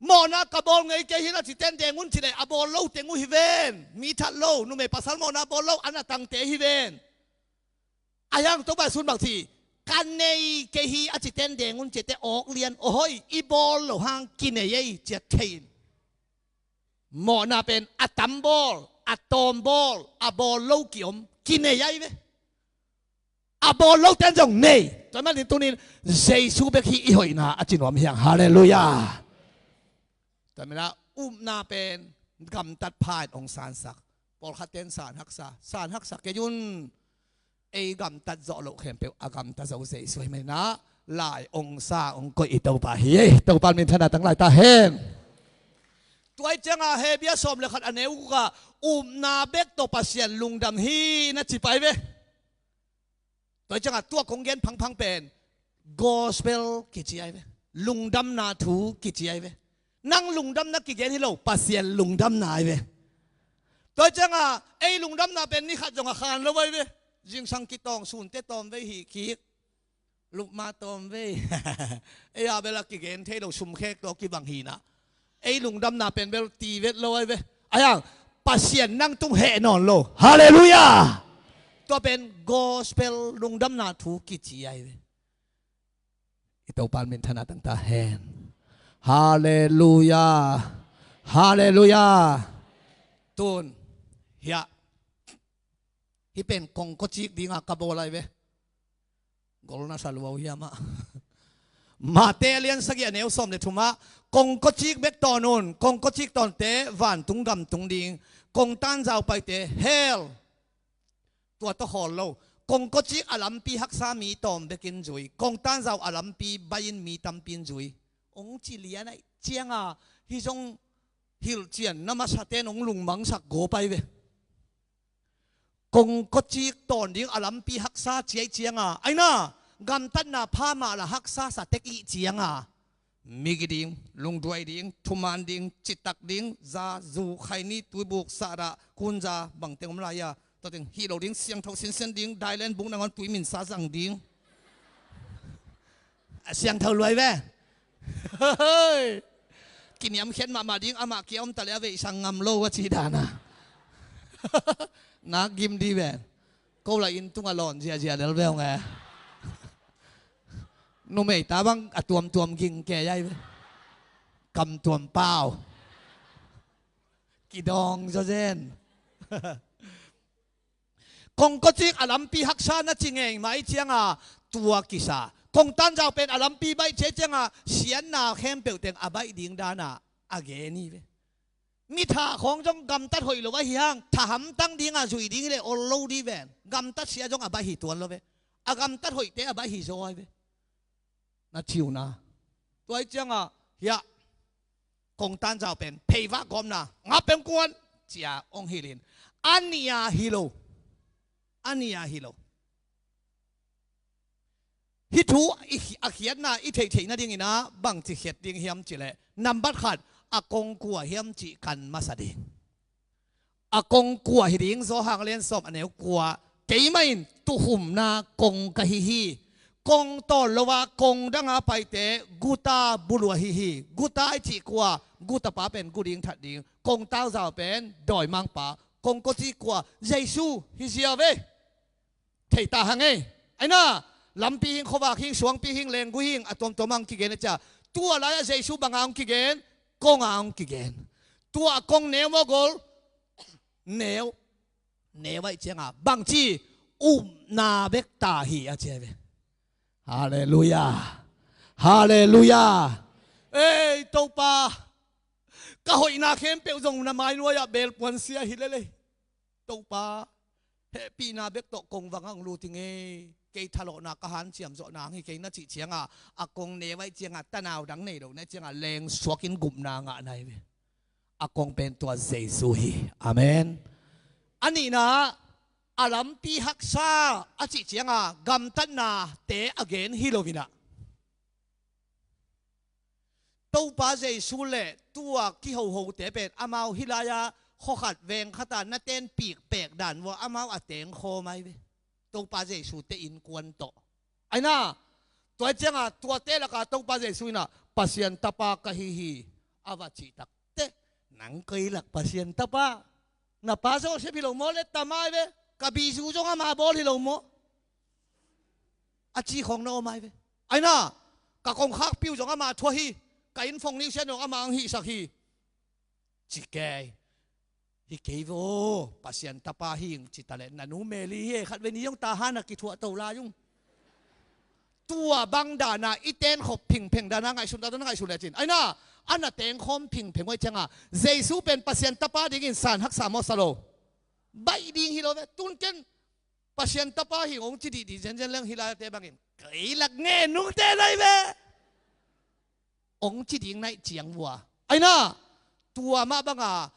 Mawhna ka bawl ngei kei hi na ci ten deng un ci leh a bawl lo teng uh hi ven. Mi that lo, numei pasal mawhna bawl lo, an a tangte hi ven. A hiang Topa Jesu'n bang ci, ka nei kei hi a ci ten deng un ci te awk lian, aw hoi, i bawl lo hang kinei ei ciat thei in. Mawhna pen a tam bawl, a tawm bawl, a bawl lo kiom, kinei ai ve. A bawl lo ten zong nei. Tua manin tunin Jesu bek hi i hoihna a ci nuam hiang. Halleluiah. Tua manin upna pen gamtat pha in hong sansak. Pawlkhat ten san haksa, san haksa kei un. Ei gamtat zawh loh khempeuh a gamta zo Jesu hi manin ah lai hong sa hong koih i Topa hi. Ei Topa minthanna tang lai ta hen. Tua hi ciangah Hebru sawm le khat a neu guk ah upna bek tawh Pasian lungdam hi na ci pai ve. Tua hi ciangah tua kong gen phangphang pen gospel kici ai ve. Lungdamna thu kici ai ve. Nang lungdamna kigen hi lo, Pasian lungdamna ai ve. Tua hi ciangah ei lungdamna pen ni khat zong a khan lo ai ve. Zingsang kitawng sunte tawmvei hih kik. Lupma tawmvei. Ei a bel a kigen thei lo sumkhek tawh kibang hi na. Ei lungdamna pen bel ti vet lo ai ve. A hiang Pasian nang tung heh nawn lo. Halleluiah. Tua pen gospel lungdamna thu kici ai ve. I Topa minthanna tang ta hen. Halleluiah. Halleluiah. Tun hiah hih pen kongkocik dinga ka bawl ai ve. Gol na sa lua uh hiam ah. Mate a lian sagih a neu sawm le thumah kongkocik bek tawn un. Kongkocik tawnte vantung gam tung ding. Kongtan zau paite hell. Tua tawh hawl lo. Kongkocik a lampi haksa mi tawm bekin zui. Kongtan zau a lampi bai-in mi tampi in zui. Hong ci lian ai cianga hih zong hilhcian na masaten hong lungmangsak gawp ai ve. Kongkocik tawn ding a lampi haksa ciai cianga aina gamtatna pha mah la haksa sa tek ih cianga migi ding, lungduai ding, thuman ding, citak ding, za, zu, khaini, tuibuk, sahdah, kunza, bangteng om lai-a tua teng hih lo ding, siangtho sinsen ding, dailen buk nangawn tui minsa zang ding. A siangtho luai ve. Kiniamkhiat mahmah ding, amah kia om ta leh a veisang ngam lo a ci dana. Nak gim di ve. Ko la inn tunga lawn ziazia lel ve hong e. Numei ta bang a tuamtuam ging ke ai ve. Kam tuam pau. Kidawng zaw zen. Kongkocik a lampi haksa na ci ngei mai cianga tua kisa. Kongtan zau pen a lampi baih ciai cianga siatna khempeuh teng a baih ding dana a gen hi ve. Mitha khawng zong gamtat hoih lo ahi hang thahamtang dinga zui ding hi le ol lo di ven. Gamtat sia zong a baih hi tuan lo ve. A gamtat hoihte a baih hi zaw ai ve. Na ciuna. Tua hi cianga hiah kongtan zau pen pheivah gawmna ngap peng kuan cia hong hilhin a nia hi lo. A nia hi lo. Hih thu a khiatna i theihtheih nadingin ah bangci khiat ding hiam cileh nambat khat a kong kua hiam cih kan masa ding. A kong kua hi ding Zawhang lian sawm a neu kua. Keimah in tukhumna kong ka hi hi. Kong tawn lo a kong danga paite guta bulu ahi hi. Guta i cih kua, gutapa pen gu ding that ding. Kongtau zau pen dawimangpa. Kongkocik kua, Jesu hi zia ve. Thei ta hang ei. Aina lampi hing, khuavak hing, suangpi hing, lenggui hing a tuamtuam ang kigen a cia. Tua lai-ah Jesu banga ang kigen, konga ang kigen. Tua kong neu maw gol? Neu. Neu aih cianga bangci upna bek ta hi a cia ve. Halleluiah. Halleluiah. Ei Topa, ka hoihna khempeuh zong na mainuai-ah belpuan sia hi lelei. Topa, hehpihna bek tawh kong vang ang luting ei. Kei thalawhna ka hanciam zawhna ang hi kei na cih cianga a kong neu aih cianga tanau dang nei lo na cianga leng suakin gupna ngah nai ve. A kong pen tua Jesu hi. Amen. A nihna a lampi haksa a cih cianga gamtatnate a gen hi loinah Topa Jesu le tua kihohote pen amau hih lai-a khuakhat vengkhata na tenpik pek dan vua amau a tengkhawm ai ve. Topa Jesu te innkuan tawh aina tua cianga tuate laka Topa Jesu inah Pasian tapa ka hi hi. A va cih takteh, nang kei lak Pasian tapa, na pa Joseph hi lo maw, le tamai ve, ka bizu zong ama bawl hi lo maw, a ci khawng na om ai ve. Aina, ka kongkhak piu zong ama thuah hi, ka inn phone nih sian zong ama ang hihsak hi. Ci kei. Hi kei ve aw, Pasian tapa hi ing ci ta leh, na nu Mary hi e, khat ve ni zong ta hana kithuah to lai ung. Tua bang dana i ten khop phingpheng dana ngaihsun ta, dana ngaihsun lecin. Aina, a na tengkhawm phingpheng uh ai cianga, Jesu pen Pasian tapa dingin san haksa mawh sa lo. Baih ding hi lo ve, tun ken Pasian tapa hi ong ci dihdih zenzen leng hi laite bangin, kei lak nge nungte nai ve. Ong ci ding naih ciang vua. Aina, tua mah banga,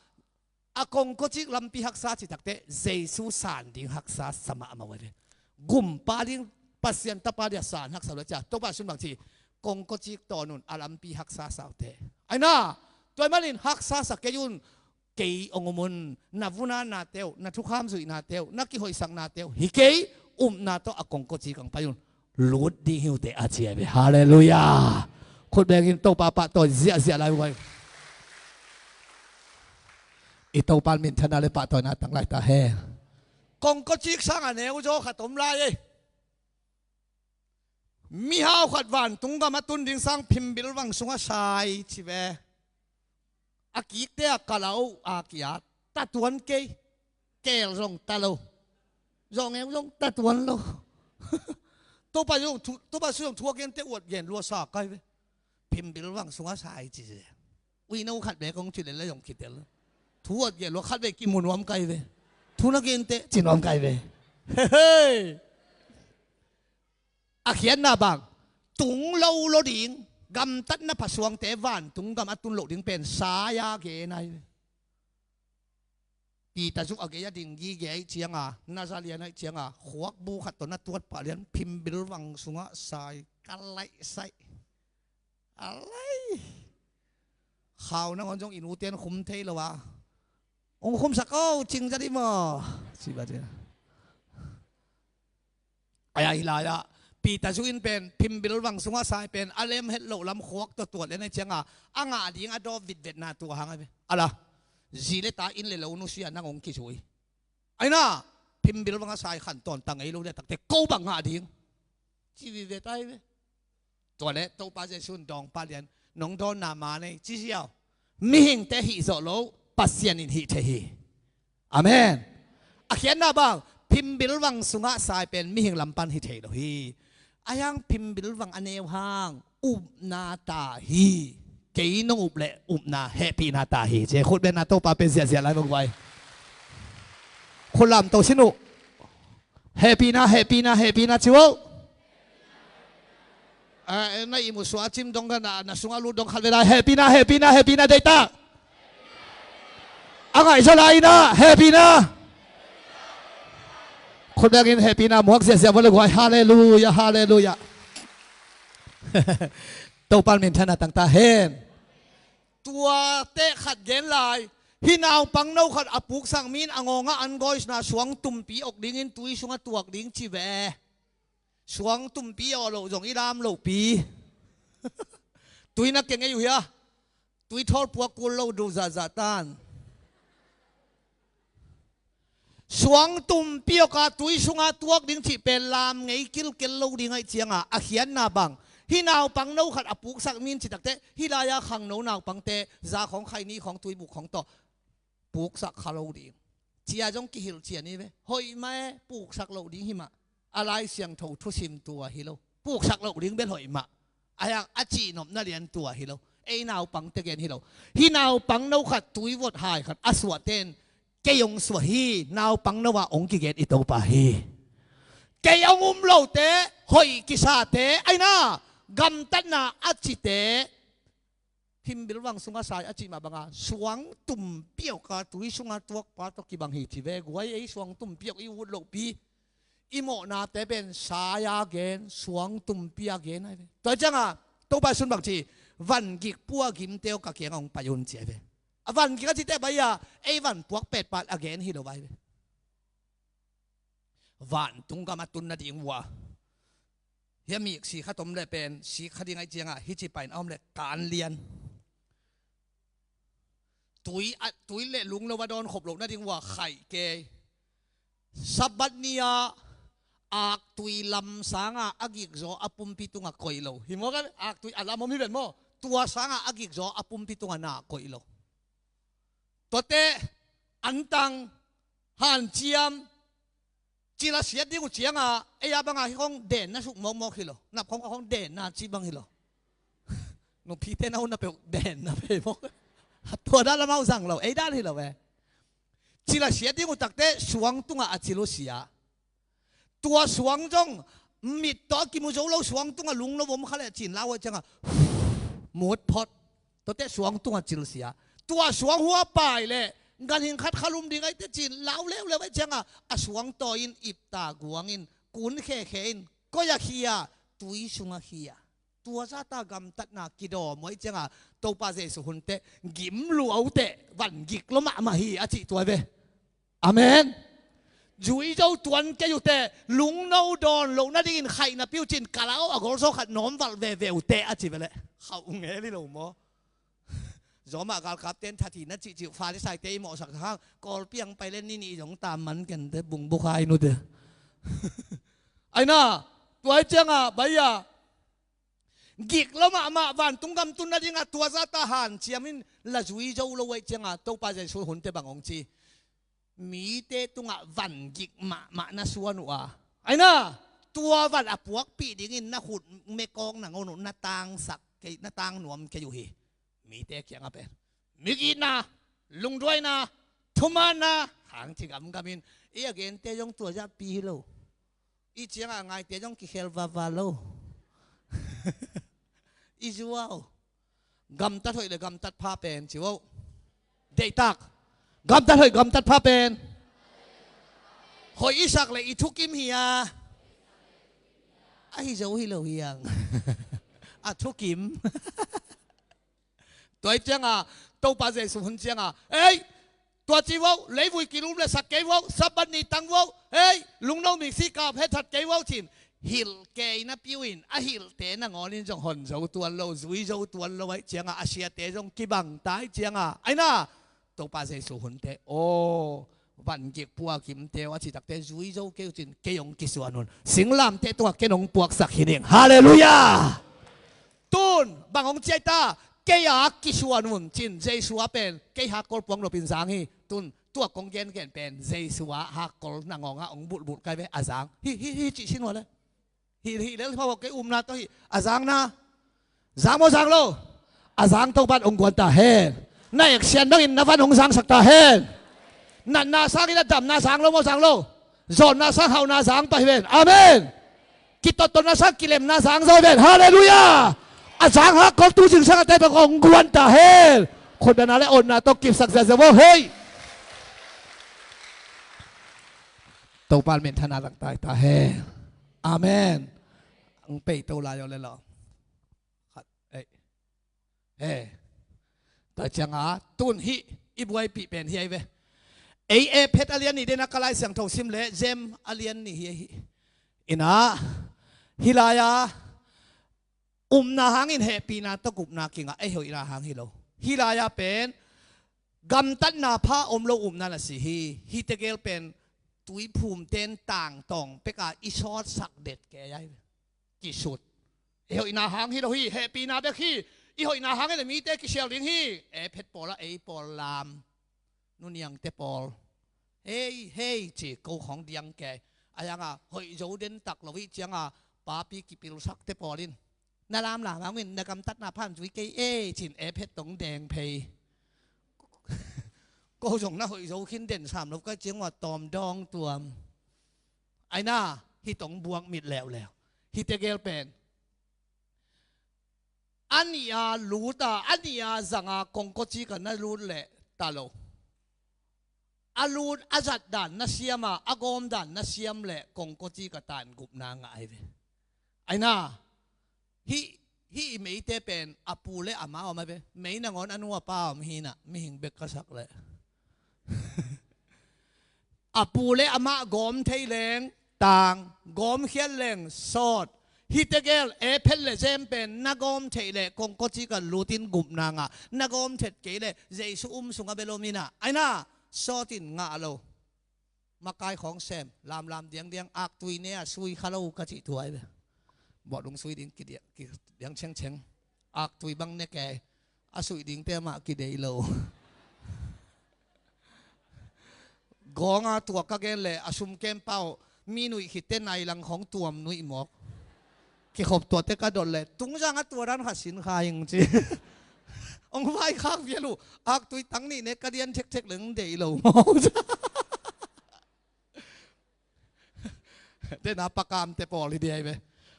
a kongkocik lampi haksa ci takteh, Jesu san ding haksa sa mahmah uh ai ve. Gumpa ding, Pasian tapa dia san haksa lo cia. Topa sun bang ci, kongkocik tawnun a lampi haksa saute. Aina, tua manin haksa sa kei un, kei ong um un, na vuna nateu, na thukham zuih nateu, na kihoihsak nateu hi kei, upna tawh a kongkocik ang pai un. Lut ding hi uh teh a ci ai ve. Halleluiah. Khut bengin Topa pahtawi ziahziah lai uh ai. I Topa minthanna le pahtawina tang lai ta hen. Kongkocik sang a neu zaw khat om lai ei. Mihau khat vantung gam a tun ding sang phimbil vang sungah sai ci ve. A kikte a kala uh a kia, ta tuan kei, keel zong ta lo, zong eu zong ta tuan lo. Topa zong thu, Topa su zong thu a gente uat gen lua sa kai ve. Phimbil vang sungah sai ci ve. Uino khat ve kong ci lele zong kitel. Thu uat gen lua khat ve kimu nuam kai ve. Thu na gente ci nuam kai ve. Hei, hei. A khiatna bang, tung lo lo ding, gamtatna phasuangte vantung gam a tun lo ding pen saya gen ai. Peter zuk a gei a ding gige ai cianga, Nazareth ai cianga, khuakbu khat tawh na tuat pah lian phimbil vang sungah sai, ka laih sai. A lai. Khau nangawn zong i nute in khum thei lo a. Ong khumsak o, cing zat i maw? Ci ba cia. Ai, ai, hi lai ah. Peter zu in pen, phimbil vang sungah sai pen, a lem het loh lam khuak tawh tuat le nai cianga, a ngah ding a daw vitvetna tua hang ai ve. Ala, zi le ta in le lo nusia nang ong kizui. Aina, phimbil vang a sai khan tawn ta ngei lo le takte, ko bang ngah ding. Ci vive tai ve. Tua le, Topa Jesu in dawng pah lian, nong dawnna ma nei, ci ziau. Mihingte hih zawh lo, Pasian in hih thei hi. Amen. A khiatna bang, phimbil vang sungah sai pen mihing lam pan hi thei lo hi. A hiang phimbil vang a neu hang, upna ta hi. Kei nong up le upna, hehpihna ta hi. Ci khut benna Topa pen ziahziah lai bang vai. Khut lam to sin uh. Hehpihna, hehpihna, hehpihna ci uh. Ah, eh, na ihmu sua cim dong ka na, na sungah lut dong khat ve lai. Hehpihna, hehpihna, hehpihna deihtak. A ngaihzaw lai inah, hehpihna. Khut bengin hehpihna muak ziahziah vua le guai. Halleluiah, halleluiah. Topa minthanna tangta hen. Tua teh khat gen lai. Hih naupang no khat a puksak min a ngawngah an gawisna suang tumpi awk dingin tui sungah tuak ding ci ve. Suang tumpi awh loh zong i lam lohpi. Tui na keng ei uh hia? Tui thawl puak kul lo duh zahzah tan. Suang tumpi awka tui sunga tuak ding cih pen lam ngei kilkel lo ding aih cianga a khiatna bang. Hih naupang no khat a puksak min cih takteh hih lai-a khangno naupangte za khawng khaini khawng tuibuk khawng tawh puksak kha lo ding. Cia zong kihilh cian hi ve. Hoih mah e, puksak loh ding hi mah. A Lai Siangtho thusim tua hi lo. Puksak loh ding bel hoih mah. A hiang a cihnopna lian tua hi lo. Ei naupangte gen hi lo. Hih naupang no khat tuivot hai khat a suahten kei hong suah hi. Naupang no ah hong kigen i Topa hi. Kei hong um lote, hoih kisate, aina gamtatna a cite, phimbil vang sunga sai a cih mah banga suang tumpi awka tui sunga tuakpa tawh kibang hi ci ve guai ei. Suang tumpi awk i ut lohpi i mawhnate pen sai a gen, suang tumpi a gen ai ve. Tua cianga Topa sun bang ci, van gik pua gimte awk a kianga hong pai un ci ai ve. A van gik a cite bai-a ei van puak petpat a gen hi lo ai ve. Vantung gam a tun nading uh a, hia mik si khat om le pen si kha ding aih cianga hici pain a om le kan lian. tui a, tui le lungno a dawn khop loh nading uh a khaih kei. Sabbath ni-a aktui lam sangah a gikzaw a pumpi tungah koih lo. Hi maw ka, aktui a lam om hi ven maw? Tua sangah a gikzaw a pumpi tungah na koih lo. Tuate antang, hanciam, cil a siat ding uh ciangah ei a bangah hi khong denna suk mawkmawk hi lo. Nap khong a khong denna ci bang hi lo. Nupite na hun na peuh denna pei mawk. Tua dan lamau zang lo, ei dan hi lo e. Cil a siat ding uh takte suang tungah a cil uh sia. Tua suang zong mit tawh a kimu zo lo suang tungah lungno om kha le cin lau a ciangah mut phot. Tuate suang tungah cil sia. Tua suang hua pai le ganhing khat khalum ding aite cin lau leuleu a ciangah a suang tawi in ipta guang in kun khekhe in koi a khia, tui sungah khia. Tua zata gamtatna kidawm uh aih ciangah Topa Jesu hun teh gim luau teh van gik lo mahmah hi a cih tua ve. Amen. Zuizo tuan kei uh teh lungno dawn loh nadingin khaihna piu cin kalau a golzaw khat nawm valh veve uh teh a ci ve leh khauh ngel hi lo maw? Zawmah galkapte in thathi na cihcih uh Farisaite i mawhsak hang Kawlpi ang pai le ni nih zong tam man kente bung bukha in uh teh. Aina, tua aih ciangah bai-a gik lo mahmah vantung gam tun nadingah tua zata hanciam in la zui zo lo aih ciangah Topa Jesu hunte bang hong ci? Mite tungah van gik mahmah na suan uh a, aina, tua van a puakpih dingin na khut mekawk nangawn uh na tangsak kei, na tang nuam kei uh hi. Mite kiangah pen migitna, lungduaina, thumanna hang ci gamgam in, ei a gente zong tua zahpi hi lo. I ciangah ngaite zong kikhel vava lo. I zuau. Gamtat hoih le gamtat pha pen ci uh. Deihtak. Gamtat hoih gamtat pha pen hoih i sak le i thukim hi a, ahi zo hi lo hiang. A thukim. Tua aih ciangah Topa Jesu hun ciangah, ei, tua ci uh, leivui kilum le sak kei uh, Sabbath ni tang uh, ei, lungno miksi kap hethat kei uh cin hilh kei napi uh in a hilhte nangawn in zong hon zo tuan lo, zui zo tuan lo aih ciangah a siate zong kibang ta aih ciangah, aina, Topa Jesu hunte aw, van gik pua kimte aw a ci takte zui zo kei uh cin kei hong kisuan un. Singlamteh tungah ken hong puaksak hi ning. Halleluiah. Tun bang hong ci aih ta? Kei a kisuan un cin Jesu a pen kei hakkol puak nopin zang hi. Tun tua kong gengen pen Jesu a hakkol nangawn ah hong bulhbulh kai ve a zang hi hi hi cih sin uh a le. Hi hi lel hi pha uh kei umna tawh hi a zangna. Zang maw zang lo? A zang Topan hong guan ta hen. Na eksian bangin na van hong zangsak ta hen. Natna sangin a damna zang lo maw zang lo? Zawnna sang hauhna zang pah hi ven. Amen. Kitottonna sang kilemna zang zaw hi ven. Halleluiah. A zang hakkol tu zingsang a tei bang hong guan ta hen. Khutbetna le awnna tawh kipsak ziahziah vo hei. Topan minthanna langtai ta hen. Amen. Ang pei to lai aw le lo. Khat ei. He. Tua cianga tun hih i buaipih pen hi ahi ve. Ei Efesa a lian nih dena ka Lai Siangtho sim le James a lian nih hi ahi. Ina hih lai-a upna hangin hehpihna tawh gupna kingah ei hoihna hang hi lo. Hih lai-a pen gamtatna pha om lo upna na si hi. Hih tegel pen tuiphumte in tangtawng peka i sawtsak det kei ahi ve. Kisut. I hoihna hang hi lo hi, hehpihna bek hi. I hoihna hang hi le mite kisial ding hi. Efesa pawl a ei pawl lam, nuniangte pawl, hei hei ci ko khong diang kei. A yanga hoih zo den tak lo ih cianga papi kipilsakte pawl in na lamlam hangin na gamtatna phan zui kei ei cin Efesa tong deng phei. Ko zong na hoih zo khin den sam lo ka ciang ua tawm dawng tuam. Aina hih tong buak mit leuleu. Hih tegel pen a nih a lut a, a nih a zanga kongkawci ka na lut leh ta lo. A lut a zat dan na siam a, a gawm dan na siam leh kongkawci ka tan gupna ngah ahi ve. Aina hih, hih i meite pen a pu le a ma om ahi ve. Mei nangawn a nu a pa om hinah mihing bek ka sak leh a pu le amah gawm thei leng tang, gawm khiat leng sawt, Hihte gel, e phet le zem pen na gawm theih leh kongkawcik ah lutin gupna ngah, na gawm theih kei leh Jesu um sungah bel om in ah, aina, sawtin ngah lo. Makai khawng sem, lamlam diangdiang, aktui ne a sui kha lo ka cih thu ahi ve. Bawhlung sui ding kidiang, kidiang chengcheng. Aktui bang ne kei, a suih dingte mah kideih lo. Gawnga tua ka gen leh a sum kem pau, mi nuih khitte nai lang khawng tuam nuih mawk. Kikhop tuate ka dot leh tungzang a tua dan khat sin kha ing ci. Ong vaikhak vial uh, aktui tang nih ne ka dian thekthek leng deih lo mawk. Tena pakamte pawl hi diai ve.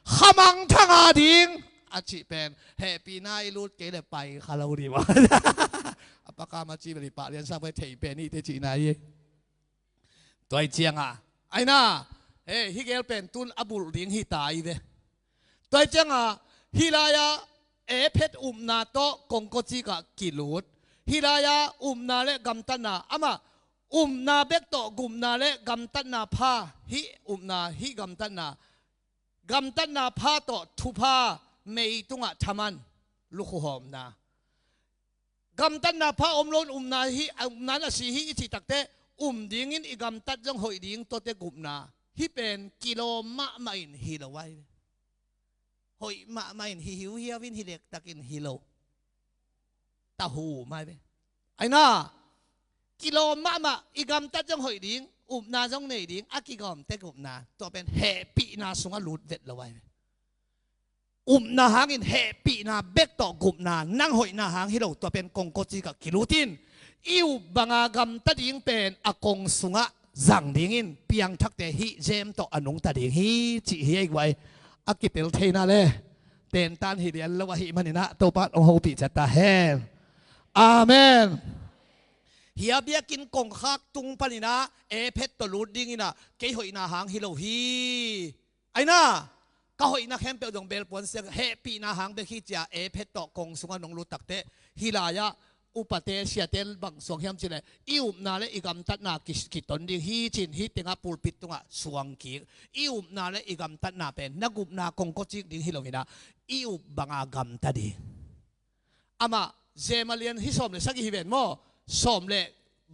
Khamang thanga ding a cih pen hehpihna i lut kei le pai kha lo dih mah. A pakam a ci ve li pah lian sak ve thei pen i te cihna hi. Tuai cianga, aina, he, hi gel pen tun a bulh ding hi ta i ve. Tuai cianga, hih lai-ah e phet upna tawh kongkawcik ah kilut. Hih lai-ah upna le gamtatna, amah upna bek tawh gupna le gamtatna pha, hih upna, hih gamtatna, gamtatna pha tawh thupha, mei tungah thaman, lukhu hawmna. Gamtatna pha om loin upna hi, upna na si hi i cih takteh, um dingin i gamtat zong hoih ding tuate gupna. Hih pen kilawm mahmah in hi lo ai. Hoih mahmah in hi hiuhiau in hi lektak in hi lo. Tahu mai ve. Aina, kilawm mahmah i gamtat zong hoih ding, upna zong nei ding, a kigawmte gupna. Tua pen hehpihna sungah lut vet lo ai ve. Upna hangin hehpihna bek tawh gupna, nang hoihna hang hi lo, tua pen kongkawcik ah kilutin. I up banga gamta ding pen a kong sungah zang dingin piangthakte hih zem tawh a nungta ding hi cih hi ei guai. A kipel theina le tentan hi lian lo ahih maninah Topa in hong hopih ciat ta hen. Amen. Hia biakinn kongkhak tung paninah e phet tawh lut dinginah kei hoihna hang hi lo hi. Aina, ka hoihna khempeuh zong belpuan siang hehpihna hang bek hi cia e phet tawh kong sungah nong lut takteh, hih lai-ah upate siate bang suang hiam cileh, i upna le i gamtatna ki, kiton ding hi cin, hih tengah pulpit tungah suang kik. I upna le i gamtatna pen na gupna kongkawcik ding hi loinah, i up banga gamta ding. Amah zema lian hi sawm le sagih hi ven maw? Sawm le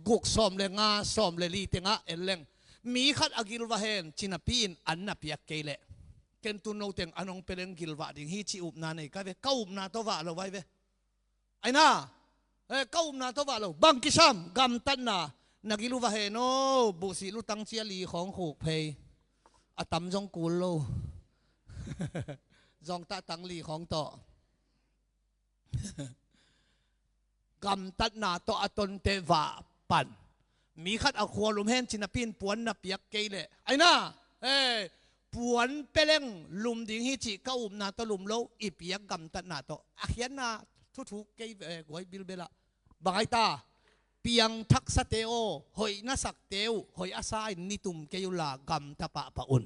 guk, sawm le nga, sawm le li tengah en leng, mi khat a gilvah hen cinapi in an na piak kei leh, ken tun no teng an hong pia leng gilvah ding hi ci upna nei ka ve. Ka upna tawh vah lo vai ve. Aina, eh, ka upna tawh vah lo. Bang kisam, gamtatna. Na gil uh va hen aw, buhsih lutang cia li khawng khuk phei. A tam zong kul lo. Zong tah tang li khawng tawh. Gamtatna tawh a tonte vah pan. Mi khat a khua lum hen cinapi in puan na piak kei leh. Aina, eh, puan peleng lum ding hi cih ka upna tawh lum lo, i piak gamtatna tawh. A khiatna thuthuk kei ve, guai bilbelah. Bang ai ta, piangthaksate aw, hoih na sakte uh, hoih a sa in nitum kei uh la gamta pahpah un.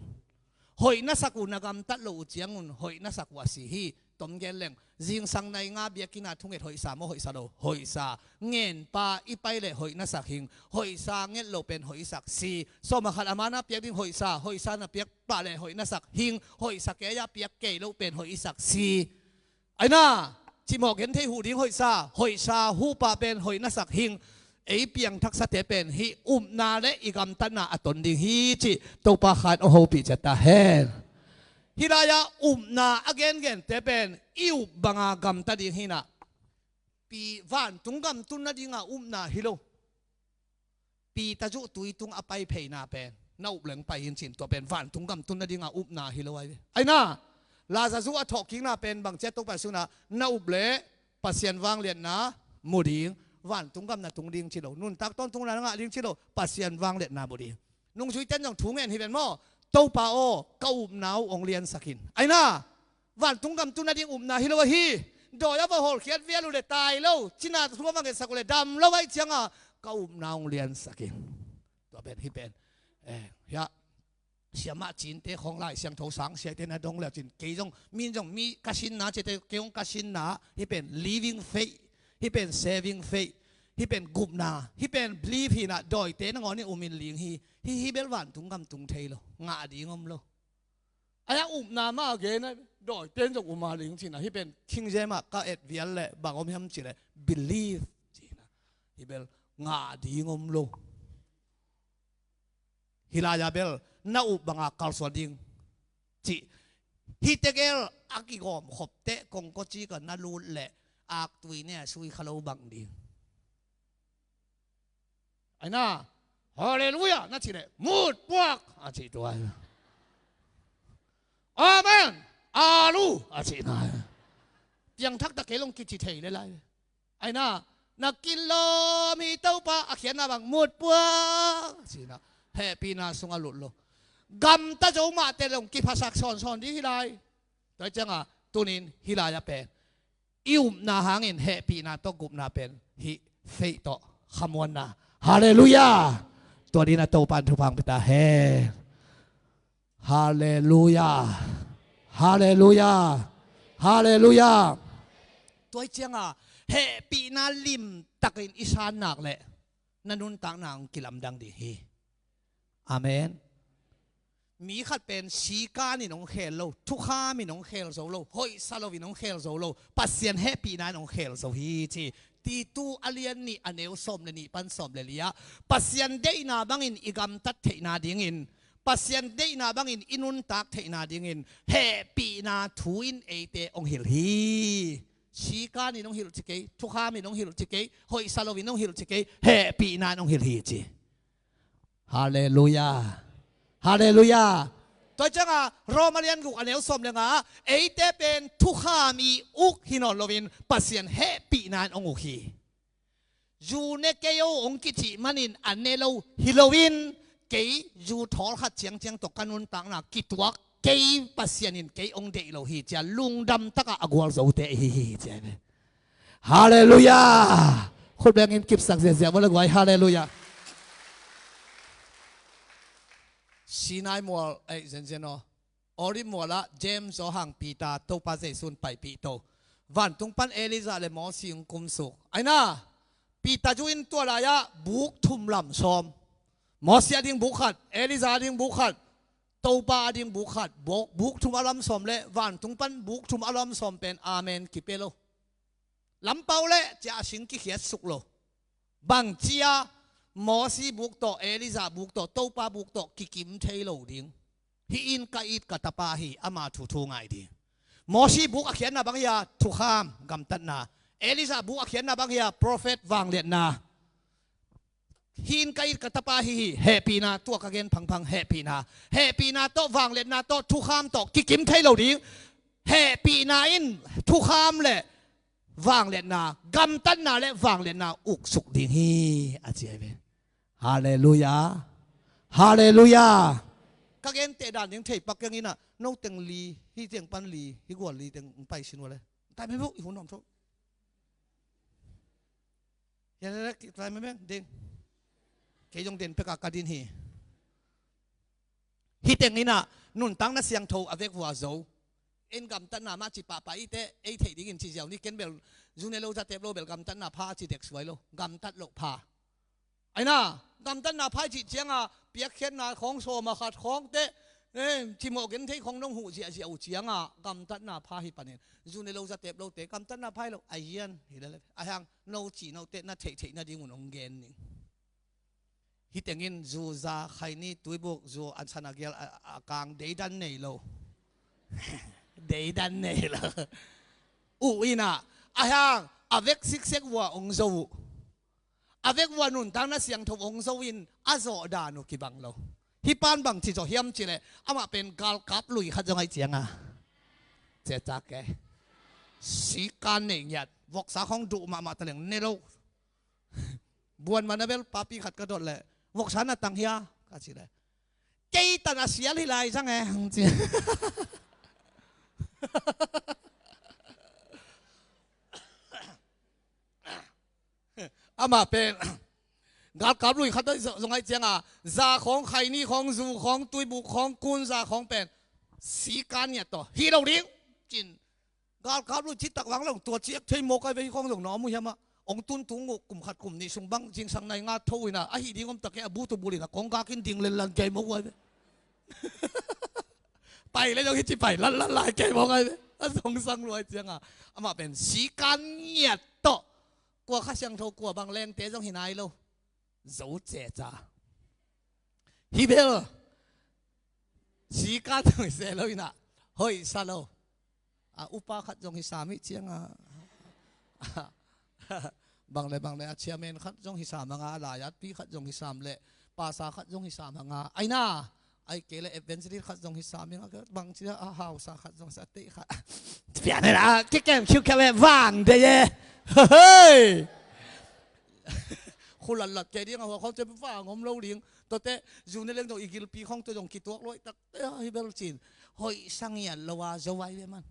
Hoih na sak uh na gamtat lo uh ciangun, hoih na sak uh a si hi, tom gen leng. Zingsang nai nga biakinn a thunget hoihsa maw hoihsa lo, hoihsa. Ngen pa i pai leh hoih na sak hing, hoihsa nget lo pen hoih sak si. Sawm a khat a mana piak ding hoihsa, hoihsa na piak pah leh hoih na sak hing, hoihsa kei a piak kei lo pen hoih sak si. Aina, cimawh gen thei huh ding hoihsa, hoihsa huh pah pen hoih na sak hing, ei piangthaksate pen hih upna le i gamtatna a ton ding hi cih Topa khan a hopih ciat ta hen. Hih lai-ah upna a gengente pen i up banga gamta ding hinah. Pi vantung gam tun nadinga upna hi lo. Pi tazuh tui tung a pai pheina pen na up leng pai in cin, tua pen vantung gam tun nadinga upna hi lo ai ve. Aina, Lazazuh a thawhkikna pen bang ciat Topa sunah na up leh Pasian vangliatna mu ding, vantung gam na tung ding ci lo, nuntak tawntung na ngah ding ci lo, Pasian vangliatna mu ding. Nungzuiten zong thu ngen hi ven maw? Topa aw, ka upna uh ong liansak in. Aina, vantung gam tun nading upna hi lo ahi. Dawi a va hawlkhiat vial uh le tai lo, cina thu a va ngetsak uh le dam lo ai cianga ka upna ong liansak in. Tua pen hi pen, eh, hiah siamah cinte khawng Lai Siangtho sang siate na dong le cin, kei zong, min zong mi ka sinna ciate, kei hong ka sinna, hi pen living faith, hi pen saving faith, hi pen gupna, hi pen belief hinah dawite nangawn in um in ling hi. Hi, hi bel vantung gam tung thei lo, ngah ding om lo. Ahi a upna mah a gen a, dawi ten zong um a ding cihna. Hih pen King James ah ka et vial leh bang om hiam cih leh believe cihna. Hih bel ngah ding om lo. Hih lai-ah bel na up banga kalsuan ding cih. Hih tegel a kigawm khop teh kongkawci ka na lut leh aktui ne a sui kha lo bang ding. Aina, Halleluiah na cih leh mut puak a cih tua. Amen. Alu a cihna. Piangthak tak kei long kici thei le lai. Aina, na kilawm hi Topa a khiatna bang mut puak a cihna. Hehpihna sungah lut lo. Gamta zo mah teh long kiphasak sawnsawn ding hi lai. Tua hi cianga tunin hih lai-ah pen i upna hangin hehpihna tawh gupna pen hih faith tawh khamuanna. Halleluiah. Tua dina Topa in thupha hong pia ta hen. Halleluiah. Halleluiah. Halleluiah. Tua hi cianga hehpihna limtakin i san nak leh na nuntakna hong kilamdang ding hi. Amen. Mi khat pen sikanin hong khel lo, thukhamin hong khel zo lo, hoihsa loin hong khel zo lo, Pasian hehpihna in hong khel zo hi ci. Titu a lian nih a neu sawm le nih pan sawm le li-ah Pasian deihna bangin i gamtat theihna dingin, Pasian deihna bangin i nuntak theihna dingin hehpihna thu in eite hong hilh hi. Sikanin hong hilh ci kei, thukhamin hong hilh ci kei, hoihsa loin hong hilh ci kei, hehpihna in hong hilh hi ci. Halleluiah. Halleluiah. Tua cianga Roma lian guk a neu sawm le nga ah eite pen thukham i uk hi nawn loin Pasian hehpihna in hong uk hi. Zu ne kei o hong kicih manin a ne lo hi loin kei zu thawl khat ciangciang tawh ka nuntakna kituak kei Pasian in kei hong deih lo hi cia lungdam takah a gualzote ihi hi cia. Halleluiah. Khut bengin kipsak ziahziah ua le guai. Halleluiah. Sinai mual ei zenzen aw. Olive mualah James, Johan, Peter Topa Jesu in paipih to. Vantung pan Elijah le Mosi hong kumsuk. Aina, Peter zu in tua lai-ah buk thum lam sawm. Mosi a ding buk khat, Elijah a ding buk khat, Topa a ding buk khat, buk, buk thum a lam sawm le vantung pan buk thum a lam sawm pen amen kipia lo. Lampau le cia a sing kikhiat suk lo. Bangcia Mosi buk tawh, Elijah buk tawh, Topa buk tawh kikim thei lo ding. Hih in ka it ka tapa hi, ama thu thu ngai ding. Mosi buk a khiatna bang hi a thukham, gamtatna. Elijah buk a khiatna bang hi a prophet, vangliatna. Hih in ka it ka tapa hi hi, hehpihna, tua ka gen phangphang hehpihna. Hehpihna tawh, vangliatna tawh, thukham tawh kikim thei lo ding. Hehpihna in thukham le vangliatna, gamtatna le vangliatna uksuk ding hi a ci ahi ve. Halleluiah. Halleluiah. Ka gen teh dan ding thei pak keng inah, no teng li, hih teng pan li, hih gual li teng pai sin ua le. Tai mai beuh, i hun om tho. Hian le ki tai mai beuh, ding. Kei zong den peka ka din hi. Hih teng inah, nuntakna siangtho a vek vua zo. En gamtatna mah ci pahpah i teh, ei theih dingin ci ziau ni ken bel, zu ne lo za tep lo bel gamtatna pha a ci dek suai lo, gamtat loh pha. Aina, gamtatna pha i cih cianga, piakkhiatna khawng sawma khat khawng teh, eh, cimawh genthei khawng nong huh ziahziah uh cianga, gamtatna pha hi panin. Zu ne lo za tep lo teh, gamtatna pha hi lo, a zian, hi lele. A hiang, no cih no teh, na theihtheih nadingun hong gen ning. Hih tengin zu za khaini tuibuk zu an san a gial a, a kang deidan nei lo. Deidan nei lo. Uh inah, a hiang, a vek siksek vua hong zo uh. A vek vua nuntakna siangtho hong zo in, a zawh dan uh kibang lo. Hih pan bang ci zawh hiam cih leh, amah pen galkap lui khat zong ahi cianga. Ciacak ke. Sikan nei ngiat. Voksa khawng duh mahmah taleng ne lo. Buan mana bel papi khat ka dot leh, voksa na tang hia? Ka ci leh, kei tan a sial hi lai zang e, hong ci. Amah pen galkap lui khat zong ahi cianga, za khawng, khaini khawng, zu khawng, tuibuk khawng, kun za khawng pen sikan ngiat tawh hi lo ding cin. Galkap lui citak vang lo, tua ciak thei mawk ai ve, hi khawng zong na om uh hiam ah. Ong tun tung uh, kum khat kum nih sung bang zingsang nai nga tho inah, ahi ding om tak e, a bu tu bul inah kong gak in ding lenlan kei mawk uh ai ve. Pai le zong hi ci pai latlat lai kei mawk ai ve. A zongsang luai cianga amah pen sikan ngiat tawh. Kua Kha Siangtho kua bang lengte zong hi nai lo. Zo ceca. Hi bel sikan zong hi se lo inah hoihsa lo. A upa khat zong hi sam ih cianga bang le bang le a chairman khat zong hi sam hanga, a laiatpi khat zong hi sam le pasa khat zong hi sam hanga, aina ai kei le evangelist khat zong hi sam ing a, bang cia a hausa khat zong sa tei khat pian hela kikem khiukhia ve vang de ye. Hei. Khulatlat kei ding a hua khawng cia vang om lo ding. Tuate zune leng zong i gilpi khawng tua zong kituak luai tak. Hi bel cin hoihsa ngiat lo a zo ai ve man.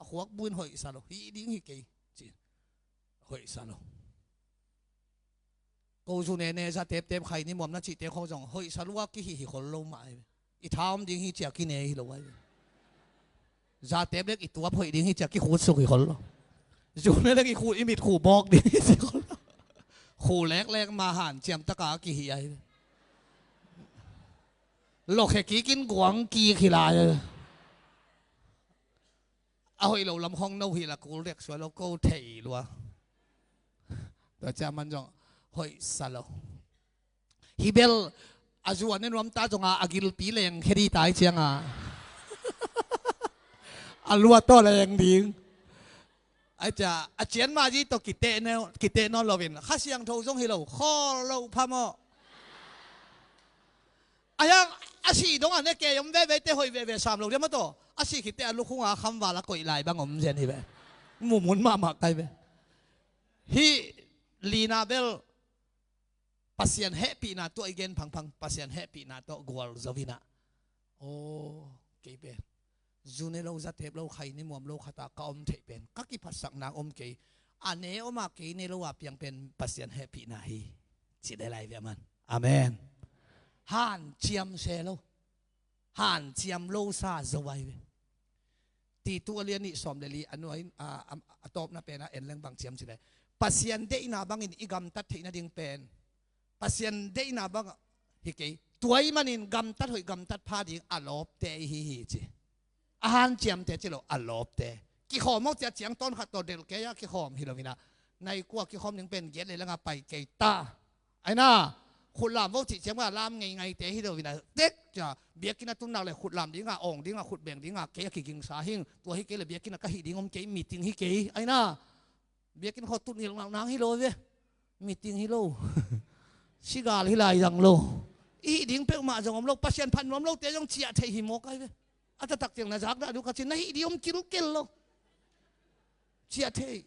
A khuak buin hoihsa lo hi ding hi kei cin hoihsa lo. Ko zune ne za teptep khai ni muam na cihte khawng zong hoihsa lua kihi hi khol lo mah ai ve. I tha om ding hi cia kine hi lo ai ve. Za tep lek i tuap hoih ding hi cia kikhut suk hi khol lo. Zune lek i khut i mit khu bawk ding hi ci khol lo. Khu leklek ma han ciam taka kihi ai ve. Lokhe kikin guang kik hi lai. A hoih lo lam hong no hi la kul dek suai lo ko thei lua. Tua cia man zong hoihsa lo. Hi bel a zuan ne nuam ta zonga a gilpi leng khe di tai cianga a lua tawh leng ding. Ai cia a cian ma zi tawh kiteh nawn loin Kha Siangtho zong hi lo khawl lo phamawh. A hiang a sih dongah ne kei om veve te hoih veve sam lo diam a taw a sih khitteh a lukhunga khamval a koih lai bang om zen hi ve. Mumun mahmah kai ve. Hih lina bel Pasian hehpihna tuah i gen phangphang Pasian hehpihna tawh gualzo inah. Aw kei pen zune lo zatep lo khai ni muam lo khata ka om theih pen ka kiphatsak nang om kei. A ne oma kei ne lo a piang pen Pasian hehpihna hi. Ci le lai ve aman. Amen. Hanciam se lo. Hanciam lo sa zo ai ve. Titu a lian nih sawm le li a nuai a tawpna pena en leng bang ciam ci le Pasian deihna bangin i gamtat theih nading pen Pasian deihna bang hi kei. Tua i manin gamtat hoih gamtat pha ding a lawpte i hi hi ci. A hanciamte ci lo a lawpte. Kikhawm awk cia ciang tawn khat tawh delh kei a kikhawm hi lo inah. Nai kua kikhawm ding pen giat le langa pai kei ta. Aina khutlam vo cih ciang a lam ngeingaite hi lo inah. Tek cia biakinn a tunnak le khutlam dinga awng dinga khutbeng dinga kei a kigingsa hing. Tua hi kei le biakinn a ka hih ding om kei meeting hi kei aina. Biakinn khaw tut ngilh ngak nang hi lo ve. Meeting hi lo. Sigal hi lai zang lo. I hih ding peuhmah zong om lo Pasian phat nuam lote zong ciah theih hi mawk ai ve. A taktak ciang na zak dah duh ka cin na hih ding om kilkel lo. Ciah theih.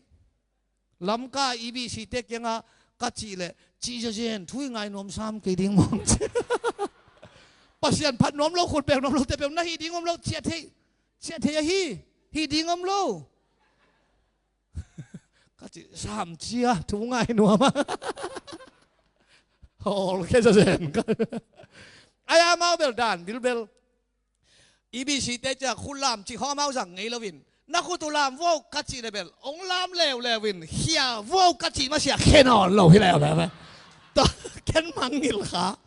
Lamka i bihsite kiangah ka cih leh cih zazen thu i ngai nuam sam kei ding mawk ci. Pasian phat nuam lo khut beng nuam lote peuh na hih ding om lo ciah theih. Ciah theih ahi. Hih ding om lo. Ka cih sam cia thu ngai nuam a. Hawl khe zazen ka. Ai amau bel dan bilbel. I bihsite cia khut lam cih khawng amau zang ngei loin na khut uh lam vo ka cih le bel ong lam leuleu in khia vo ka cih masiah khe nawn lo hi leuleu. Tua ken mangngilh kha.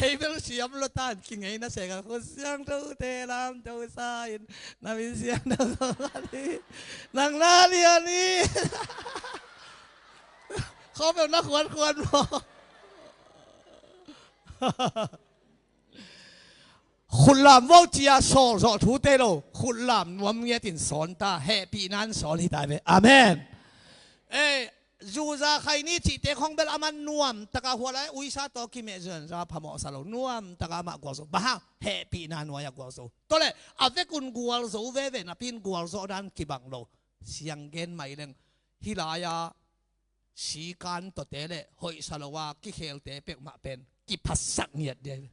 Ei bel siam lo tan kingei na seng a khut siangthote lamto sa in na min siangtho khat hi. Nang na lian hi. Khawng bel na khuankhuan maw? Khutlam vo cia sawlzawh thute lo khutlam nuam ngiatin sawn ta hehpihna in sawn hi ta ve. Amen. Ei zuza khaini cihte khawng bel a man nuam taka hua lai uisa tawh kimeh zuanza phamawhsa lo nuam taka amah gualzo bang hang hehpihna nuai-ah gualzo. Tua le a vekun gualzo veve napi in gualzawh dan kibang lo. Sianggen mah i leng hih lai-a sikan tawte le hoihsa lo a kikhelte peuhmah pen kiphatsak ngiat dia hi.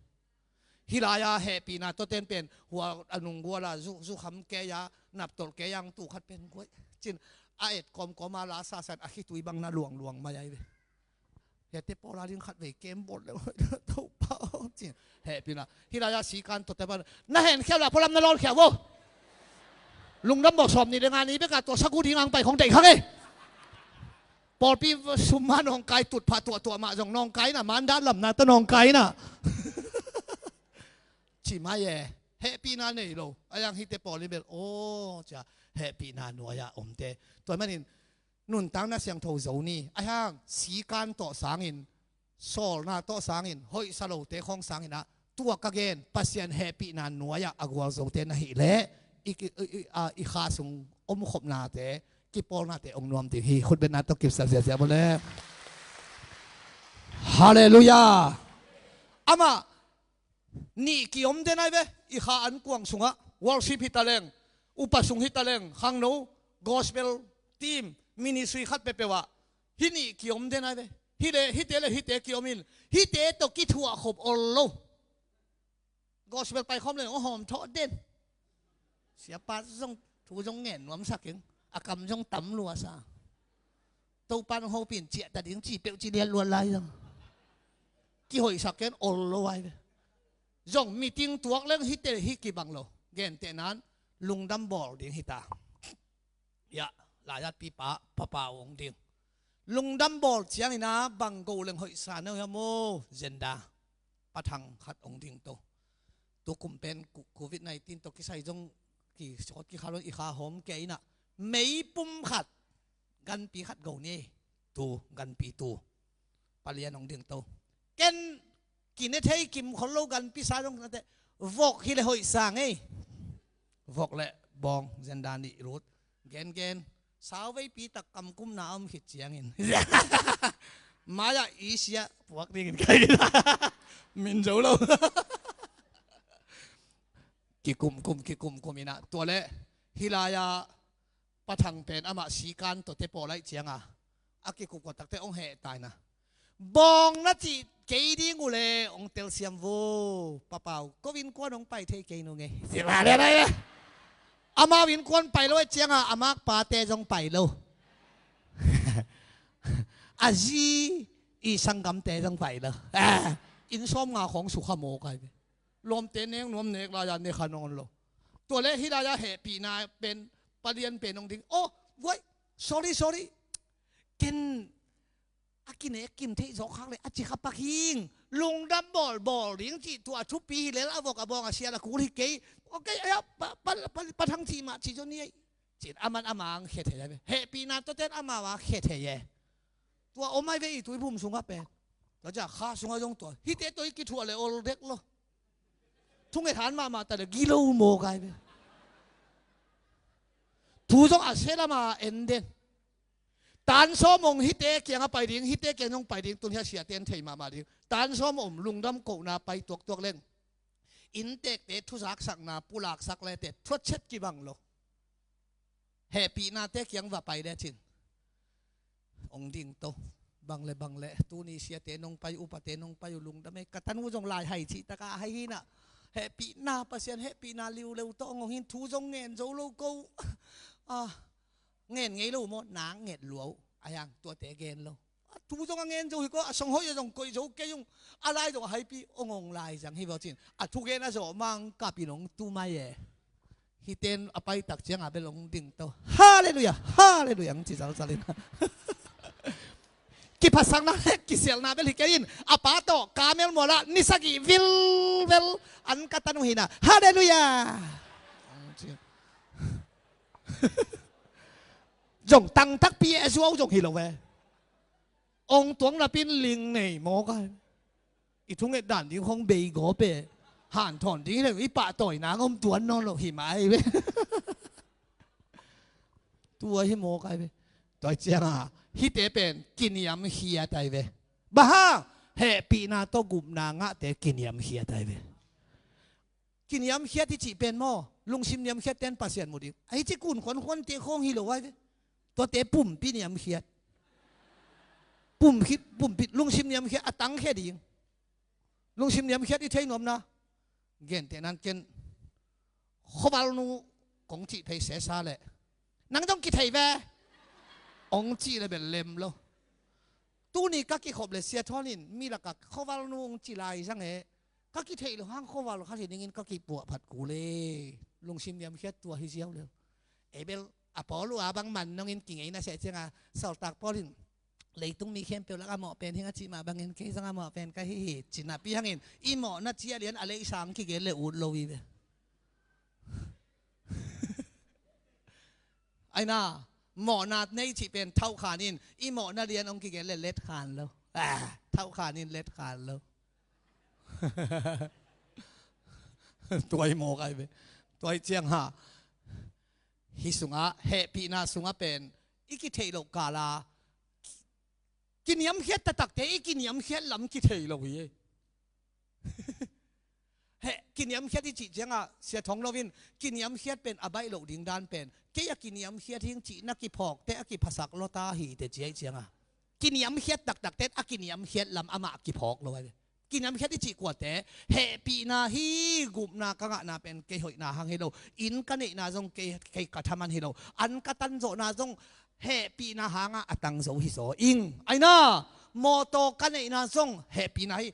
Hih lai-a hehpihna tawten pen hua a nungguala zu zukham kei a naptolh kei ang tu khat pen guai cin a et kawmkawma la sasan a khitui bang na luangluang mai ai ve. Hiate pawla ding khat vei kem bawt le hoih Topa aw cin hehpihna hih lai-a sikan tawte pan na henkhiau la pawlam na lawnkhiau vo. Lungdam bawk sawm ni le nga ni beka tua sagu ding ang pai khong deih khang e. Pawlpi summa nawngkai tutphah tuahtuah mah zong nawngkai na mandat lamna ta nawngkai na. Ci mai e. Hehpihna nei lo. Ahi hang hihte pawl in bel, aw, cia, hehpihna nuai-ah omte. Tua manin, nuntakna siangtho zo ni. Ahi hang, sikan tawh sangin, sawlna tawh sangin, hoihsa lote khawng sangin ah, tua ka gen, Pasian hehpihna nuai-ah a gualzote na hih leh, i, i, i, a, i kha sung omkhopnate, kipawlnate ong nuam ding hi. Khutbetna tawh kipsial siasia bo le. Halleluiah. Amah nih kiom den ai ve. I kha ankuang sungah worship hi taleng, upa sung hi taleng, khangno, gospel team, ministry khat peuhpeuh ah hih nih kiom den ai ve. Hih le hihte le hihte kiom in, hihte tawh kithuah khop ol lo. Gospel paikhawm le hong hawm thawh den. Siapa zong thu zong ngen nuamsak ing. A kam zong tam luasa. Topan hong hopih in ciah ta ding ci peuh ci liat luat lai zong. Kihoihsak ken ol lo ai ve. Zong meeting tuak leng hihte hih kibang lo. Gentehnan lungdam bawl ding hita. Yah, laizatpipa, papa ong ding. Lungdam bawl ciangin ah bang go leng hoihsa na uh hiam aw, zenda. Pa Thang khat ong ding to. Tu kum pen ku-, covid nineteen tawh kisai zong kisawt kikhal i kha hawm kei inah. Meipum khat, ganpi khat go ni. Tu, ganpi tu. Pa Lian ong ding to. Ken kine thei kim khol lo ganpi sa zong nate. Vok hi le hoihsa ngei. Vok le bawng, zenda nih rut. Gen gen. Sauveipi tak kamkumna a om khit ciangin. Mai-ah i sia puak dingin kai. Min zo lo. Kikumkum, kikumkum inah. Tua le hih lai-ah Pa Thang pen amah sikan tawh te pawl aih cianga a kikupkua takte ong heh taina. Bawng na cih kei ding uh le ong telsiam vo. Papau, ko innkuan ong pai thei kei nung e. Amau innkuan pai lo aih cianga a makpate zong pai lo. A zi i sanggamte zong pai lo. Inn sawm nga khawng sukha mawk ai ve. Lawmte nek nuam nek lai-a ne kha nawn lo. Tua le hih lai-a hehpihna pen, Pa Lian pen ong ding. Oh, guai, sorry, sorry. Ken a kinek kim theih zawk khak le a ci kha pak hing. Lungdam bawl bawl ding cih tua thupi hi lel a vok a bawng a sial a kul hi kei. Ok, aia, Pa, Pa, Pa, Pa Thang cih mah ci zaw ni ei. Cin aman ama ang khia thei ai ve. Hehpihna tawten amau a khia thei e. Tua om ai ve i tuiphum sungah pen. Tua cia kha sungah zong tua. Hihte tawh i kithuah le ol dek lo. Thunget han mahmah ta le gilo mawk ai ve. Thu zong a sia lama en den. Tan sawm ong hihte kiangah pai ding, hihte kiang zong pai ding, tun hia siate en thei mahmah ding. Tan sawm om lungdam kohna pai tuaktuak leng. Inntekte thuzaksakna, pulaksak lete, thuatchet kibang lo. Hehpihnate kiang va pai lecin. Ong ding to. Bang le bang le. Tuni siate nong pai, upate nong pai uh lungdam e. Ka tanu zong lai hai cih taka hai hinah. Hehpihna Pasian, hehpihna liuleu tawh ong ong hin thu zong ngen zo lo ko. Ah, ngen ngei lo maw, nang nget luau. Ayang, tuate gen lo. A thu zong a ngen zo hi ko, a song hoih a zong koih zo kei ung. A lai zong a haipi ong ong lai zang hi vaw cin. A thugen a zawh mang kapin ong tu mai e. Hiten a paitak cianga bel ong ding to. Halleluiah, halleluiah ang ci zalzalin. Kiphatsakna le kisialna bel hi kei in. A pa tawh Kamel mualah ni sagih vilvel an ka tan uh hina. Halleluiah. Zong tangtakpi e zuau zong hi lo ve. Ong tuang napin ling nei mawk ai. I thunget dan ding hong bei gawp e. Hanthawn ding hi le i pahtawina ngom tuan nawn lo hi mai ve. Tua hi mawk ai ve. Tua cianga hihte pen kiniamkhiat ai ve. Bang hang? Hehpihna tawh gupna ngahte kiniamkhiat ai ve. Kiniamkhiat i cih pen maw, lungsim niamkhiat ten Pasian mu ding. Ahi ci kun khuankhuante khawng hi lo ai ve. Tuate pumpi niamkhiat. Pumkhit, pumpi, lungsim niamkhiat a tangkhia ding. Lungsim niamkhiat i thei nuamna. Gentehnan ken khuavalnu kong cih phei sesa le. Nang zong kithei ve. Ong cih le bel lem lo. Tuni ka kikhop le sia thawn in mi lakah khuavalnu ong ci lai zang e. Ka kitheih lo hang khuaval khat hi dingin ka kipuah phat kul e. Lungsim niamkhiat tua hi ziau lel. Ei bel a pawl uh a bang man nongin kingeina seh cianga sawltak pawl in leitung mi khempeuh lak a mawh pen hing a cih mah bangin kei zong a mawh pen ka hi hi. Cinapi hangin i mawhna ciah lian a leisang kigen le ut lo hi ve. Aina, mawhna nei cih pen thauhkhan in, i mawhna lian hong kigen le letkhan lo. Ah, thauhkhan in letkhan lo. Tuai mawk ai ve. Tuai ciang ha. Hi sungah, hehpihna sungah pen, i kitheih loh kala, kiniamkhiat taktakte, i kiniamkhiat lam kithei lo hi. Heh, kiniamkhiat i cih ciangah, Sia Thong Lo in, kiniamkhiat pen a baih loh ding dan pen, kei a kiniamkhiat hing cih na kiphawkte a kiphasak lota hi te ci aih ciangah. Kiniamkhiat taktakte a kiniamkhiat lam amah kiphawk lo ai ve. Kiniamkhiat i cih kuate, hehpihna hi, gupna ka ngahna pen kei hoihna hang hi lo, inn ka neihna zong kei, kei ka thaman hi lo, an ka tanzawhna zong hehpihna hangah a tang zo hi zaw ing. Aina, mawtaw ka neihna zong hehpihna hi.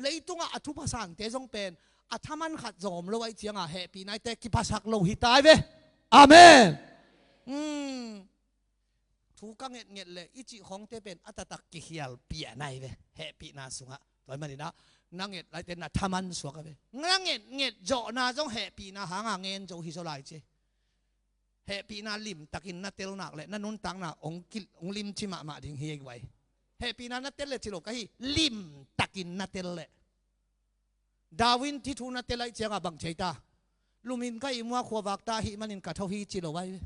Leitungah a thupha sangte zong pen a thaman khat zawm lo aih ciangah hehpihna ite kiphasak lo hi tai ve. Amen. Hmm. Thu ka ngetnget le i cih khawngte pen a taktak kikhial pian ai ve, hehpihna sungah. Tua ahih maninah, na nget laite na thaman suak a ve. Na ngetnget zawhna zong hehpihna hanga ngen zo hi zaw lai ci. Hehpihna limtakin na tel nak le na nuntakna hong ki-, hong limci mahmah ding hi ei guai. Hehpihna na tel le ci lo ka hi, limtakin na tel le. David in hih thu na tel aih ciangah bang ci aih ta? Lumin ka ihmu a, khuavak ta ahih manin ka tho hi ci lo ai ve.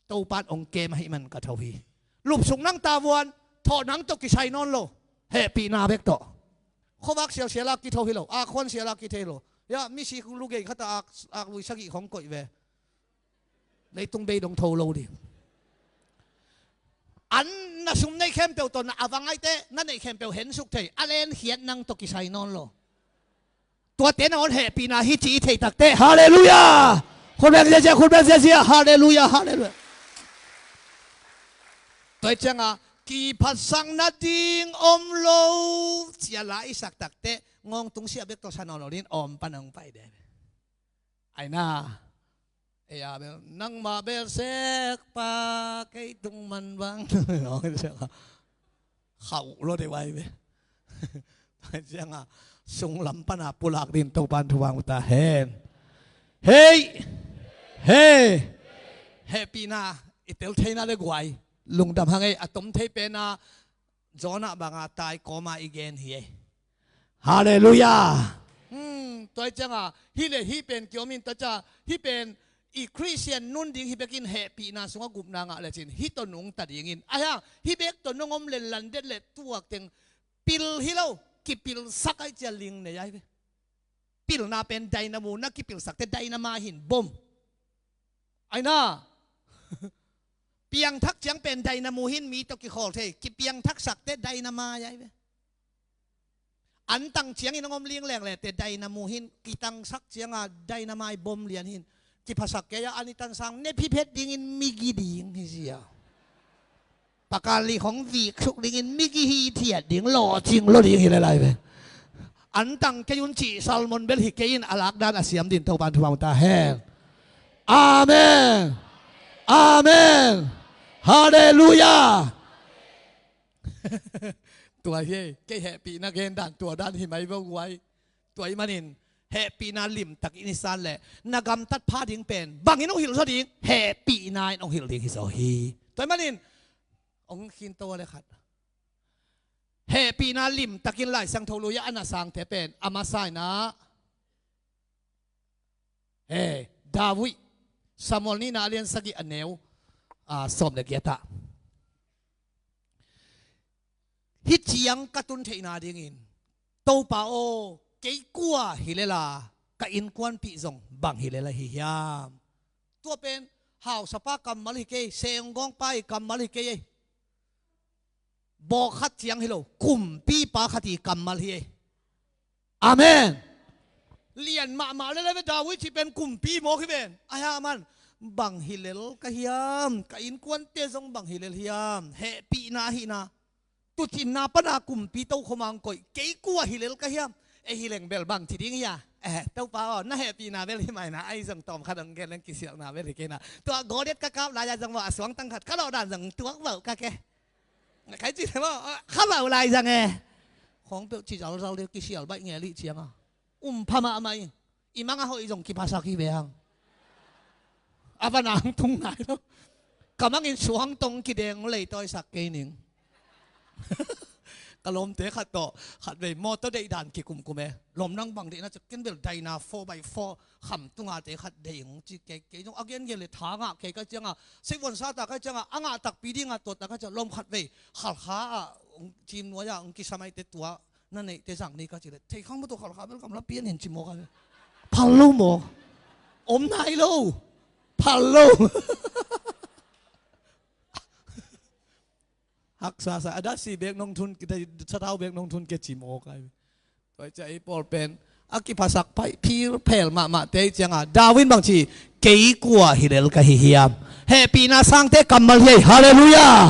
Topan hong kem ahih manin ka tho hi. Lupsuk nang tavuan, thawh nang tawh kisai nawn lo. Hehpihna bek tawh. Khuavak sialsial a kitho hi lo, a khuan sial a kitho hi lo. Ya, misi lu gei khat a ak, ak lui sagih khong koih ve. Leitung bei dong tho lo ding. An na sum neih khempeuh tawh na a vang aihte, na neih khempeuh hensuk thei, a lenkhiat nang tawh kisai nawn lo. Tuate nangawn hehpihna hi ci i theih takte, halleluiah. Khut beng ziazia, khut beng ziazia, halleluiah, halleluiah. Tua hi cianga kiphatsak nading om lo cia la i sak takte, ngawng tungsiah bek tawh sa nawn lo ding, awm pan hong pai de. Aina. Ei a bel, nangmah bel sekpa, kei tung man bang. Khauh lo de vai ve. Cianga, sunglam pana pulak din Topan thupha ta hen. Hei! Hei! Hehpihna i tel theina le guai. Lungdam hang ei, a tom thei pena, Jonah banga tai kawma i gen hi ei. Halleluiah. Hmm, tua hi cianga, hi le hi pen kiom in tua cia, hi pen i Khristian nun ding hi bekin hehpihna sungah gupna ngah lecin, hi tawh nungta dingin. Ahi hang, hi bek tawh nong om le landet le tuak teng pil hi lo, kipilsak aih cia ling nei ai ve. Pilna pen dynamo, na kipilsakte dynamite hin bom. Aina. Piangthak ciang pen dynamo hin mi tawh kikhawl thei, kipiangthaksakte dynamite ai ve. Antang ciangin hong om lingleng lete dynamo hin kitangsak cianga dynamite bom lian hin. Kiphasak kei a, an i tansang ne phiphet dingin migi ding hi zia. Pakal li khong vik suk dingin migi hi thiat ding, lawcing lo ding hi le lai ve. Antang kei un cih Salmon bel hi kei in a lakdan a siam din Topan thupha ta hen. Amen. Amen. Halleluiah. Tua hi, kei hehpihna gen dan, tua dan hi mai vo guai. Tua ahih manin, hehpihna limtak in i san le, na gamtat pha ding pen, bangin hong hilh zaw ding, hehpihna in hong hilh ding hi zaw hi. Tua ahih manin, hong khinto a le khat. Hehpihna limtakin Lai Siangtho lui a na sangte pen, a masa inah, He, David, Samuel nihna a lian sagih a neu, a, sawm le giat ah. Hih ciang ka tun theihna dingin, Topa aw, kei kua hi lela, ka innkuanpih zong bang hi lela hi hiam? Tua pen, hausapa kammal hi kei, senggawngpa i kammal hi kei ei. Bawk khat ciang hi lo, kumpipa khat i kammal hi ei. Amen. Lian mahmah lel a ve, David cih pen kumpi mawk hi ven. Ahi a man, bang hi lel ka hiam? Ka innkuante zong bang hi lel hiam? Hehpihna ahihna. Tucinna pana kumpi tokhom a hong koih, kei kua hi lel ka hiam? Ei hi leng bel bang ci ding hia? Eh, Topa aw, na hehpihna bel hi mai na, ahi zong tawm khat hong gen leng kisialhna bel hi kei na. Tua Goliat ka kap lai-a zong maw, a suangtang khat ka lawh dan zong tuak vauh ka ke. Kai ci le maw, kha vauh lai zang e. Khawng peuh ci zalzal deuh kisial baih nge lih cianga. Um pha mahmah i. I mang a hoih zong kiphasak hi ve hang. A van a hang tung nai lo. Ka mangin suang tong kideng leitawisak kei ning. Ka lawmte khat tawh khatvei mawtaw deih dan kikumkum e. Lawm nang bang deihna ci a, ken bel Dyna four by four kham tunga te khat deih ung ci kei, kei zong a gengen le tha ngah kei ka cianga, seivuan sata ka cianga, a ngah takpi dinga tuata ka cianga, lawm khatvei Khalkha ah hong cim nuai ah hong kisam aite tua na neihte zang ni ka ci le, thei khang maw tua Khalkha bel gamla pian in ci maw ka. Phal lo maw? Om nai lo. Phal lo. Haksa sa, a dasi bek nong thun, sathau bek nong thun ke ci maw kai. Tua cia ei pawl pen a kiphasak pai phir phel mahmah te cianga David bang ci, kei kua hi lel ka hi hiam? Hehpihna sangte kammal hi ei. Halleluiah.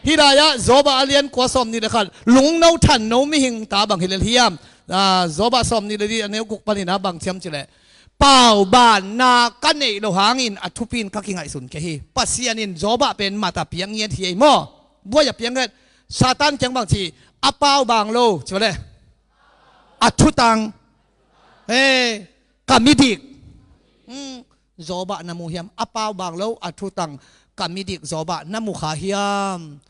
Hih lai-ah Job a lian kua sawm nih le khat, lungno thanno mihing ta bang hi lel hiam? Ah, Job a sawm nih le nih a neu guk panin a bang ciam cileh, paubanna ka neih loh hangin a thupi in ka kingaihsun kei hi. Pasian in Job a pen mat a piang ngiat hi ei maw? Buai a piang ngiat. Satan kiang bang ci, a paubang lo ci le, a thutang, eh, ka midik. Hmm, Job a na mu hiam? A paubang lo, a thutang, ka midik Job a na mu kha hiam?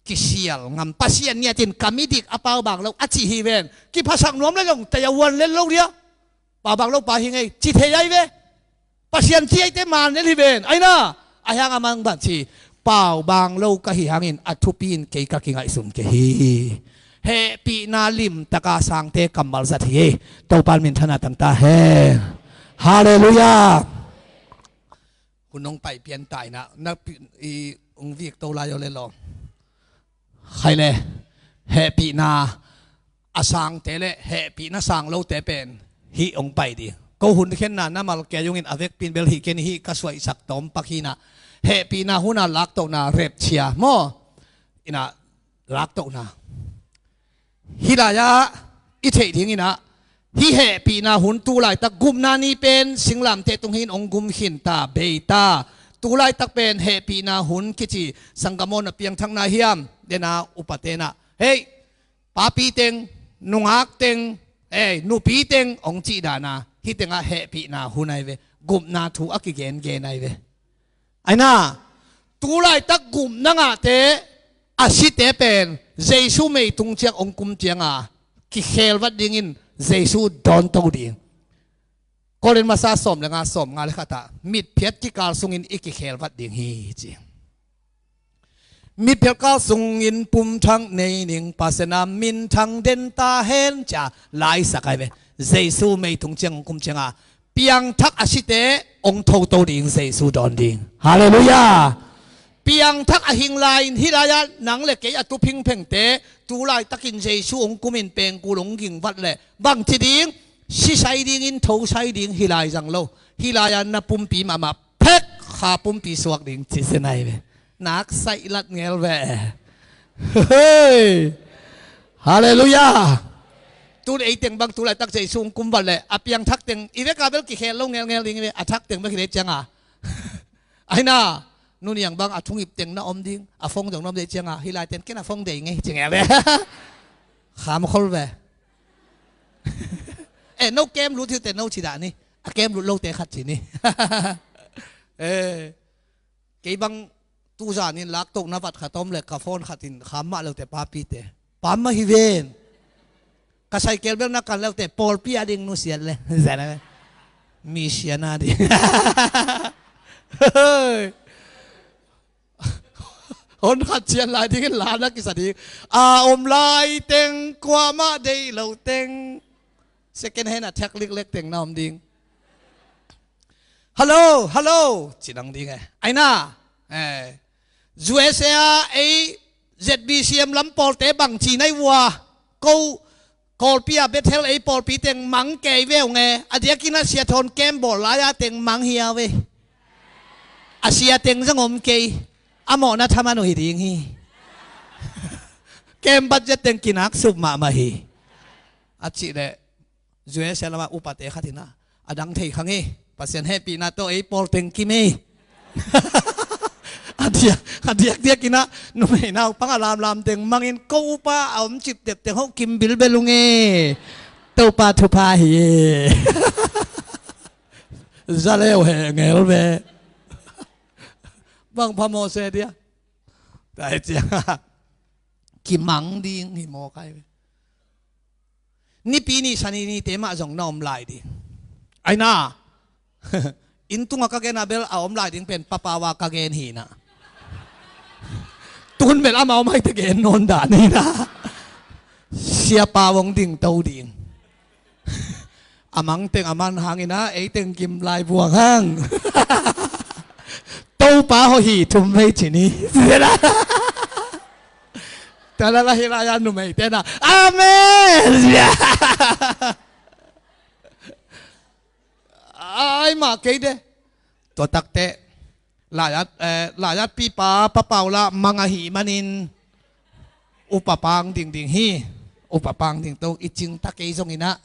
Kisial ngam. Pasian ngiatin ka midik a paubang lo a ci hi ven. Kiphasak nuam le zong tei a uan lel lo dia. Paubang lo pa hi ngei ci thei ai ve. Pasian ci aite man lel hi ven. Aina a hiang a mang bang ci, paubang lo ka hi hangin a thupi in kei ka kingaihsun kei hi. Hehpihna limtaka sangte kammal zat hi. Topan min thana tangta he. Halleluiah. Hun hong pai pian ta inah na pi-, i hong vik to lai aw le law. Khai le, hehpihna a sangte le hehpihna sang lote pen hih hong pai ding. Ko hun khenna na mal kei ungin a vekpin bel hih ken hih ka suaisak tawm pak hinah. Hehpihna huna laktohna repchia maw? Inah laktohna. Hih lai-ah i theih dinginah hih hehpihna hun tu laitak gupna ni pen singlamteh tung hin hong gum khin ta, bei ta. Tu laitak pen hehpihna hun kici sanggam aw na piangthakna hiam? Dena upa tenah, hei, papi teng, nungak teng, ei, nupi teng hong cih dana hih tengah hehpihna hun ai ve. Gupna thu a kigengen ai ve. Aina, tu laitak gupna ngahte, a site pen Jesu meitung ciang hong kum cianga kikhel vat dingin Jesu dawnto ding. Korin masa sawm le nga, sawm nga le khatah mitphiat kikal sungin i kikhel vat ding hi ci. Mitphiat kal sungin pumthak nei ning, Pasian a minthang den ta hen cia laisak ai ve. Jesu meitung ciang hong kum cianga piangthak a site hong thoto ding, Jesu dawn ding. Halleluiah. Piangthak a hing lai-in hih lai-ah nang le kei a tu phingphengte tu laitakin Jesu hong kumin pengkul hong gingvat le bangci ding? Sisai dingin thosai ding hi lai zang lo. Hih lai-ah na pumpi mahmah phek kha pumpi suak ding ci sia nai ve. Nak saih lat ngel ve. Hei. Halleluiah. Tun ei teng bang tu laitak Jesu hong kum vat le a piangthak teng i veka bel kikhel lo ngelngel ding ve, a thak teng bel hi le cianga. Aina, nuniang bang a thungip teng na om ding, a phone zong na om dei cianga, hih lai ten ken a phone dei ngei ci ngel ve. Kham khol ve. Eh, no kem lut hi te no ci dah ni. A kem lut lote khat ci ni. Eh, kei bang tuzan in laktohna vat khat om le ka phone khat in kham mah lote papi te. Pam mah hi ven. Ka saikel bel na kan lote pawlpi a ding nusiat le. Zana ve. Mi siana ding. Hon khat cian lai dingin la na kisa ding. A om lai teng kuamah deih lo teng. Second hand a thak liklek teng na om ding. Hello, hello. Ci nang ding e. Aina. Eh. U S A ei Z B C M lam pawlte bang ci nai ua. Ko Kawlpi a Bethel ei pawlpi teng mang kei ve ung e. A diakin a sia thawn kem bawl lai-a teng mang hia ve. A sia teng zang om kei. A mawhna thaman uh hi ding hi. Kem budget teng kinak sup mahmah hi. A cih leh U S A lamah upate khat inah a dang thei khang hi. Pasian hehpihna tawh ei pawl teng kim hi. A diak, a diakdiak inah numei naupang a lamlam teng mangin ko upa a om ciptep teng hoh kim bilbel ung hi. Topa thupha hi. Zaleu he ngel ve. Bang phamawh se dia. Tua hi ciangah kimang ding hi mawk ai ve. Nipi ni Sani nite mah zong na om lai ding. Ai na. Inn tungah ka gen a bel a om lai ding pen Papa uah ka gen hi na. Tun bel amah om aite gen nawn dan hi na. Siapa hong dingto ding. A mang teng a man hang hi na, ei teng kim lai buang hang. Topa hawh hi thum vei ci ni. Tua la la hi lai a numeite na. Amen. Ai mah kei de. Tua takte. Laiat, eh, laiat pipa Pa Pau lah mang ahih manin upa pang dingding hi. Upa pang dingto i cing ta kei zong hi na.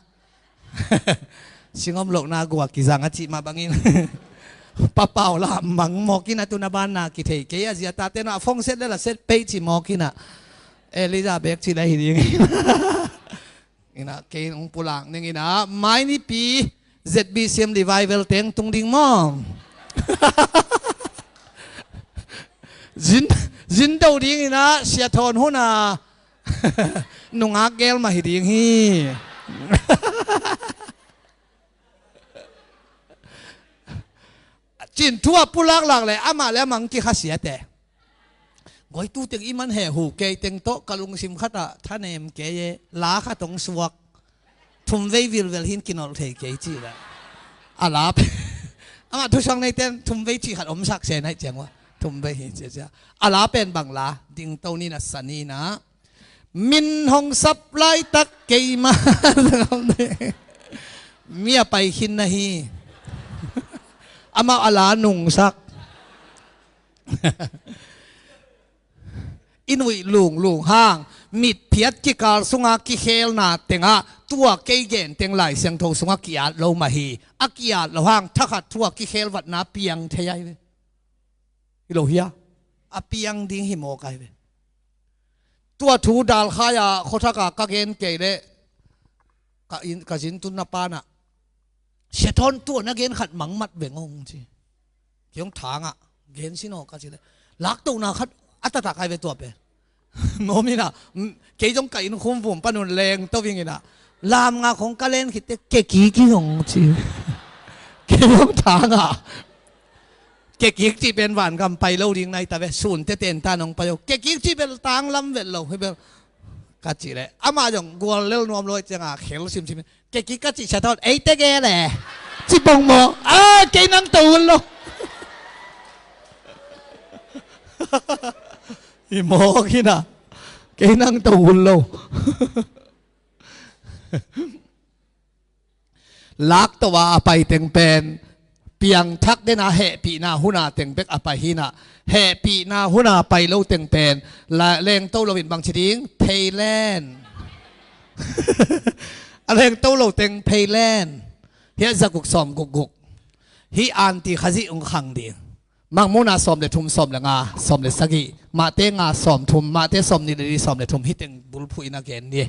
Singom lohna gua kizang a cih mah bangin. Pa Pau lah mang mawk hi na, tu na banna kithei kei a, zia tate na a phone set le la set pei ci mawk hi na. Elizabeth ci le hi ding hi na. Ina, kei hong pulak ning ina, mai nipi Z B C M revival teng tung ding maw? Zin, zin do ding ina, Sia Thawn hun a nungak gel mah hi ding hi. Cin thu a pulak lak le amah le amah kikhasia te. Goi tu teng i man he hu kei teng tawh ka lungsim khat ah thanem kei e, la khat hong suak. Thum vei vilvel hin kinolh thei kei ci la. A la pen amah thusuak nei ten thum vei ci khat omsak se nai ciang ua. Thum vei hi cia cia. A la pen bang la, dingto ni na sa ni na. Min hong sap laitak keima. Mi a pai khin na hi. Amah a la nungsak. I nuih lunglung hang mitphiat kikal sunga kikhelna tengah tua kei gen teng Lai Siangtho sungah ki-at lo mah hi. A ki-at lo hang thakhat thu a kikhelvatna piang thei ai ve. Hi lo hia? A piang ding hi mawk ai ve. Tua thu dalkhai a khuathak a ka gen kei leh ka in, ka zin tunna panah Sia Thawn tua na gen khat mangmat veng ong ci. Kei hong thangah gen sin aw ka ci leh laktohna khat a taktak ai ve tua pen. Mawm inah kei zong ka inn khum vum panun leng to ving inah lamngak hong ka len khitte kekik hi hong ci. Kei hong thangah kekik cih pen vangam pai lo ding nai ta ve, sunte ten ta nong pai o. Kekik cih pen tanglam vet lo hi bel ka cih leh amah zong gual lel nuam lo ciangah khel simsim. Kekik ka cih Sia Thawn eite ge le ci pong maw? A kei nang to un lo. I mawk hinah kei nang to un lo. Lakto a a pai teng pen piangthak dena hehpihna huna teng bek a pai hinah hehpihna huna pai lo teng pen lengto loin bangci ding pheilen. A lengto lo teng pheilen. Hiah zaguk sawm gukguk. Hih anti Khazih ung khang ding. Mangmuhna sawm le thum, sawm le nga, sawm le sagih, Mahte nga sawm thum, Mahte sawm nih le li, sawm le thum, hih teng bulphuh in a gen ni.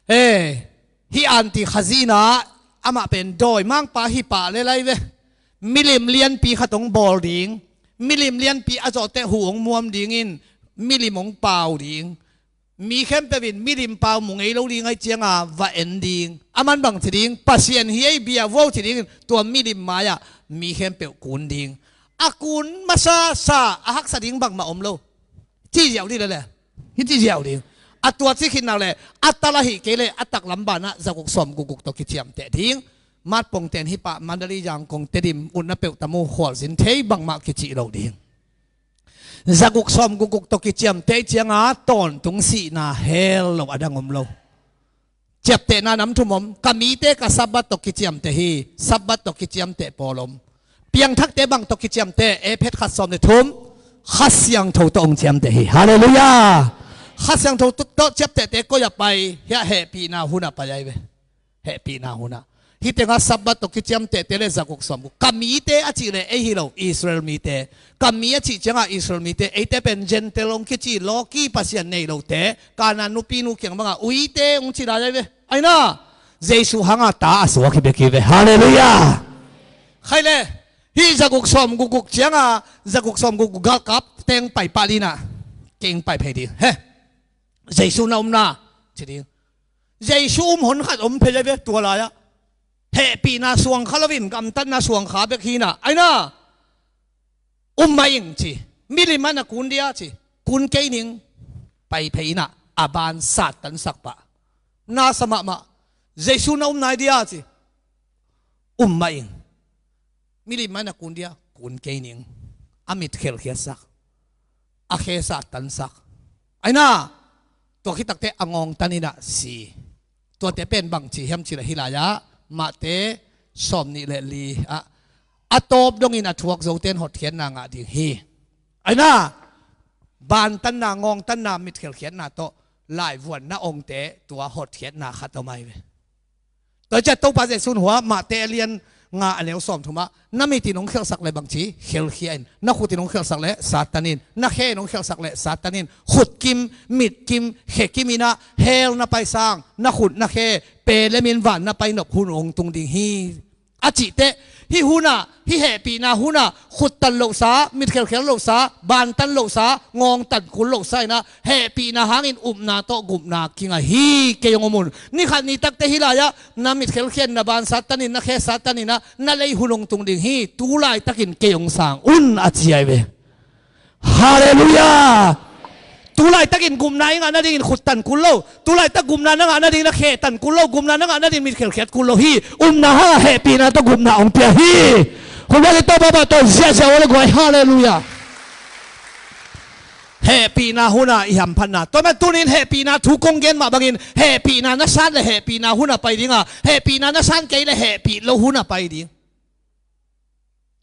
Hei, hih anti Khazih inah amah pen dawi mangpa hi pah le lai ve. Milim lianpi khat hong bawl ding, milim lianpi a zawhteh hu hong muam dingin milim hong pau ding. Mi khempeuh in milim pau mu ngei lo ding ai cianga va en ding. A man bang ci ding, Pasian hi ei bia vuau ci dingin tua milim mai-ah mi khempeuh kun ding. A kun masa sa a haksa ding bangmah om lo. Ci ziau ding lele. Hi ci ziau ding. A tua ci khin nak le a tal ahih kei le a taklam banah zaguk sawm gukguk tawh kiciamteh ding. Matpongten hih pah Mandalay, Yangon, Tedim utna peuh tamu khualzin thei bangmah kicih lo ding. Zaguk sawm gukguk tawh kiciamteh cianga tawntung sihna hel lo a dang om lo. Ciaptehna nam thum om. Ka mite ka Sabbath tawh kiciamteh hi. Sabbath tawh kiciamteh pawl om. Piangthakte bang tawh kiciamteh? Ephet khat sawm le thum. Kha Siangtho tawh hong ciamteh hi. Halleluiah. Kha Siangtho tawh ciaptehte koi a pai? Hiah hehpihna hun a pai ai ve. Hehpihna hunah. Hih tengah Sabbath tawh kiciamtehte le zaguk sawm guk. Ka mite a cih le ei hi lo, Israel mite. Ka mi a cih ciangah Israel mite, eite pen Gentile hong kici, lawki Pasian nei lote, Kanaan nupinu kiang bangah uite hong ci lai ai ve. Aina, Jesu hanga ta a suak hi bek hi ve. Halleluiah. Khai le, Hih zaguk sawm gukguk cianga, zaguk sawm gukguk galkap teng pai pah dinah, kei ing pai phei ding. He, Jesu na omna ci ding. Jesu um hon khat om phei ve tua lai-ah. Hehpihna suang kha loin gamtatna suang kha bek hinah, aina, um mah ing ci. Milim a na kun dia ci. Kun kei ning. Pai phei inah a ban sattansak pah. Na sa mahmah. Jesu na um nai dia ci. Um mah ing. Milim a na kun dia, kun kei ning. A mit khelkhiatsak, a khe sattansak. Aina, tua khit takte a ngawngtan inah si. Tuate pen bangci hiam cih leh hih lai-ah Mate sawm nih le li ah, a tawp dongin a thuak zote in hotkhiatna ngah ding hi. Aina, bantanna, ngawngtanna, mit khelkhiatna tawh laivuan na ongte tua hotkhiatna khat om ai ve. Tua ciah Topa Jesu in hua Mate a lian nga a neu sawmthum ah, na mit in hong khialhsak leh bangci khelkhia in, na khut in hong khialhsak leh sattan in, na khe in hong khialhsak leh sattan in, khutkim, mitkim, khekim inah hell na paisang, na khut na khe pelemin van na pai nop hun hong tung ding hi. A cihteh, hih hunah, hih hehpihna hunah, khuttan lohsa, mit khelkhiat lohsa, bantan lohsa, ngawngtan kul lohsa inah, hehpihna hangin upna tawh gupna kinga hi. Kei hong om un. Ni khat ni takte hih lai-ah na mit khelkhiat, na ban sattan in, na khe sattan inah, na lei hun hong tung ding hi. Tu laitakin kei hong sang un a ci ai ve. Halleluiah. Tu laitakin gupna i ngah nadingin khuttan kul lo. Tu laitak gupna na ngah nadingin na khehtan kul lo. Gupna na ngah nadingin mit khelkhiat kul lo hi. Upna hangah hehpihna tawh gupna hong pia hi. Khutbet i tawh baba tawh ziahziah aw le guai. Halleluiah. Hehpihna hunah i hamphatna. Tua man tunin hehpihna thu kong gen mah bangin hehpihna na san le hehpihna hunah pai dinga, hehpihna na san kei le hehpih lo hunah pai ding.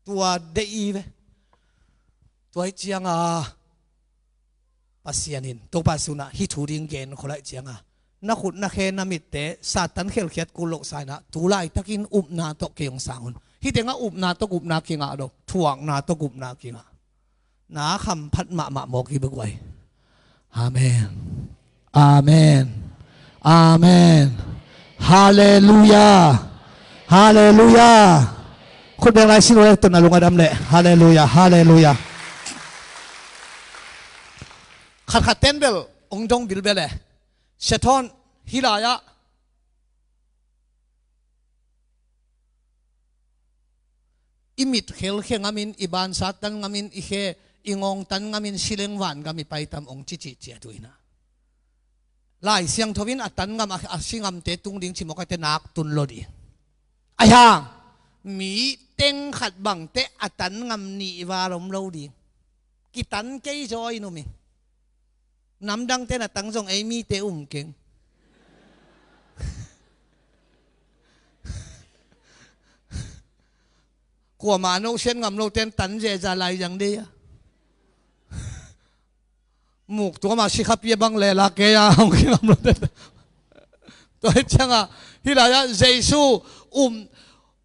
Tua deih i ve. Tua hi cianga Pasian in Topa sunah hih thu ding gen kholaih cianga, na khut na khe na mitte sattan khelkhiat kul lohsa inah, tu laitakin upna tawh kei hong sang un. Hih tengah upna tawh gupna kingah lo, thuakna tawh gupna kingah. Na khamphat mahmah mawk hi bek guai. Amen. Amen. Amen. Halleluiah. Halleluiah. Khut beng lai sin uh le, tun a lung a dam leh. Halleluiah. Halleluiah. Khatkhat ten bel hong dong bilbel e. Sia Thawn, hih lai-ah i mit khelkhia ngamin, i ban sattan ngamin, i khe, i ngawngtan ngamin, sileng van ngam i paitam hong cicih ciat uh inah, Lai Siangtho in a tan ngam, a, a si ngamte tung ding ci mawk aite nak tun lo ding. Ahi hang mi teng khat bangte a tan ngam nih val om lo ding. Kitan kei zaw in um ing. Namdangte na tang zong ei mite um keng. Kuama no sian ngam lote in tan zeza lai zang dei a. Muk tuama sikhapi a bang lela kei a hong kingam lote. Tua hi cianga hih lai-ah Jesu um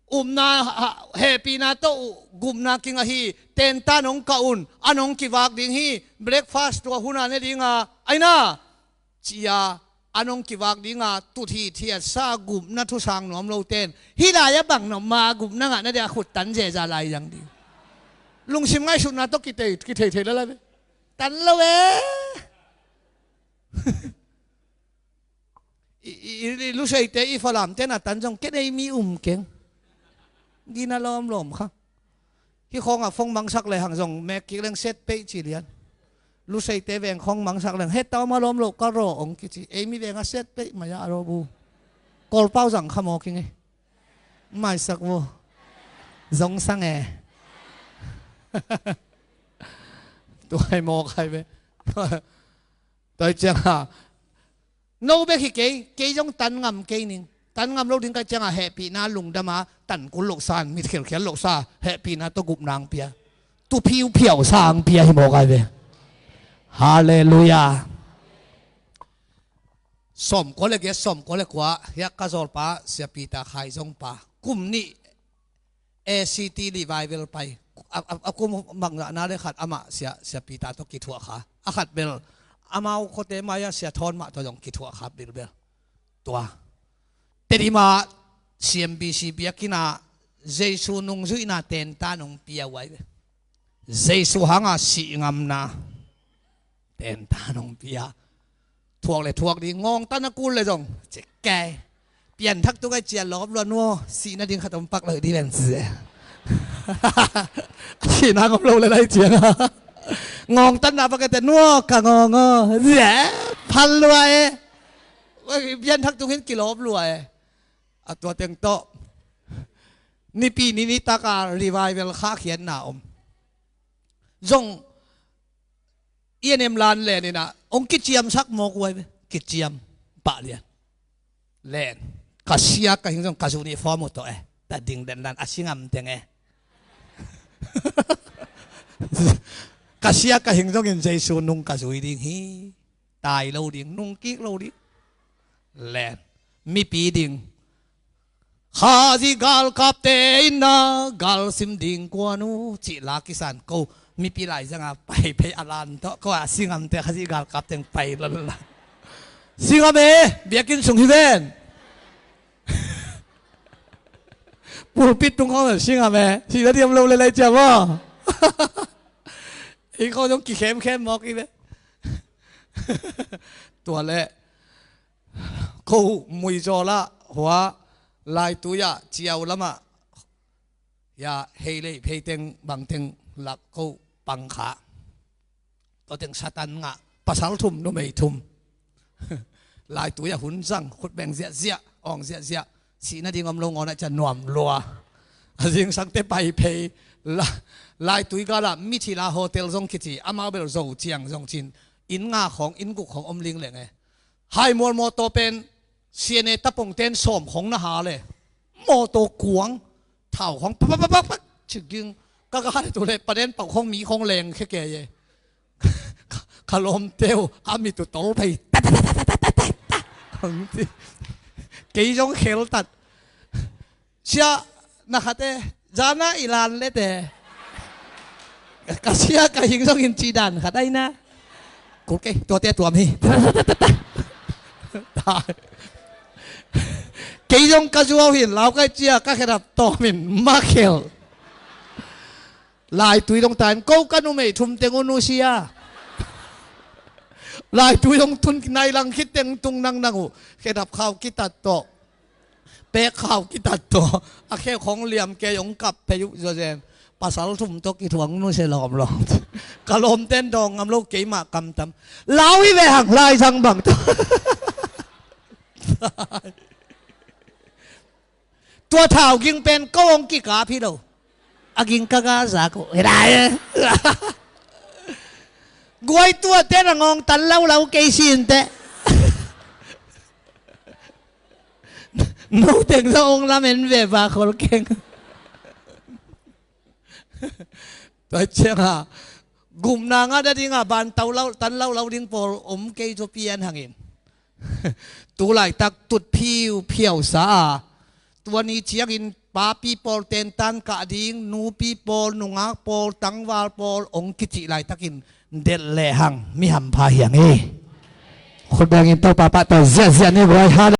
upna, ha, hehpihna tawh gupna kinga hi. Tentan hong kah un, an hong kivak ding hi. Breakfast tua huna ne dinga, aina, cia, an hong kivak dinga, tut hithiatsa gupna thusang nuam loten hih lai-ah bang nopma gupna ngah na dia khuttan zeza lai zang ding. Lungsim ngaihsutna tawh kithei, kithei thei lala ve. Tan lo e. I, i, i, i luseite i Falamte na tan zong ken ei mi um keng. Gina lawmlawm kha. Hih khawngah phone mangsak lehang zong mek kik leng set peih ci lian. Luseite veng khawng mangsak leng heta oma lawm loh ka raw ong kici. Ei mi vengah set peih maya a raw bu. Kawlpau zang kha maw kinge. Maisak bu. Zong sang e. Tuai maw khai ve. Tua hi cianga no bek hi kei, kei zong tan ngam kei ning. Tan ngam lo ding kai cianga hehpihna lungdama tan kul lohsa in, mit khelkhial lohsa, hehpihna tawh gupna ang pia. Tu phiuphiausa ang pia hi mawk ai ve. Halleluiah. Sawmkua le giat, sawmkua le kua hiah ka zawlpa Sia Peter Khai zong pa kum nih A C T revival pai. A, a, a kum bangzahna le khat amah Sia, Sia Peter tawh kithuah kha. A khat bel amau khuate mai-ah Sia Thawn mah tawh zong kithuah kha bilbel. Tua Tedim ah C M B C biakinn ah Jesu nungzuihna tentan hong pia uh ahi ve. Jesu hanga sihngamna tentan hong pia. Thuak le thuak ding, ngawngtan a kul le zong cik kei. Pianthak tung ai cian lawp luan uh aw, sihna ding khat om pak lo dih ven ci. Sihna ngom lo le lai ciang a ngawngtanna pak ete nuaw ka ngawng aw. Phal lua e. Pianthak tung hin kilawp lua e. A tua teng tawh nipi ni nitaka revival khahkhiatna om. Zong i en em lan len inah hong kiciamsak mawk uh ai ve. Kiciam pah lian. Len. Ka sia ka hing zong ka zu nih fawm uh tawh e. Ta ding den lan a singam teng e. Ka sia ka hing zongin Jesu nung ka zui ding hi. Tai lo ding, nung kik lo ding. Len. Mipi ding. Khazih galkapte inna galsim ding kuan uh cih la kisan ko. Mipi lai zanga pai phei a lan tawh ko a singamte Khazih galkapte pai lala. Singam e, biakinn sung hi ven. Pulpit tung khawng singam e, sihna diam lo le lai ciam aw. Ei khawng zong kikhemkhem mawk hi ve. Tua le ko muizawl ah hua laitui ah ciau lamah ya hei lei phei teng bang teng lak ko pangkha. Tua teng Satan ngah pasal thum numei thum. Laitui ah hun zang khut beng ziahziah awng ziahziah. Sihna ding om lo ngawn ah cian nuam lua. A zingsangte pai phei la, laitui galah mithila hotel zong kici amau bel zo ciang zong cin inn nga khawng inn guk khawng om ling leng e. Hai mual mawtaw pen siane tapongten sawm khong na ha le mawtaw kuang thau khong pakpakpakpak cikging ka ga le tu le paden pau khong mi khong leng khe ke ye. Ka lawmte uh a mit uh tol phei. Kei zong khel tat. Sia na khate zana i lan lete. Ka sia ka hing zongin ci dan khat aina. Kul kei tuate tuam hi. Kei zong ka zuau hin lau kai cia ka khedap tawmin makhel. Laitui dong tain ko ka numei thum teng uh nusia. Laitui dong tun nai lang khit teng tung nang nang uh khedap khau kitat tawh. Pek khau kitat tawh a khe khong liam kei hong kap phei uh zawzen. Pasal thum tawh kithuang nu se lawm lawm. Ka lawmten dawng ngam lo keimah kamtam. Lau hi ve hang lai zang bang tawh. Tua thau ging pen ko hong kikap hi lo. A ging ka ga zak uh hi lai. Guai tuate na ngawng tan lau lau kei sin teh. No teng zong ong lamen ve va khol keng. Tua cianga gumna nga da dinga ban tau lau tan lau lau ding pawl om kei zo pian hangin. Tu laitak tut phiu phiau sa a tua ni ciangin papi pawl tentan kah ding nupi pawl nungak pawl tangval pawl ong kicih laitakin delh lehang mi hampha hiang hi. Khutbengin Topa pah tawh ziahziah ni guai ha.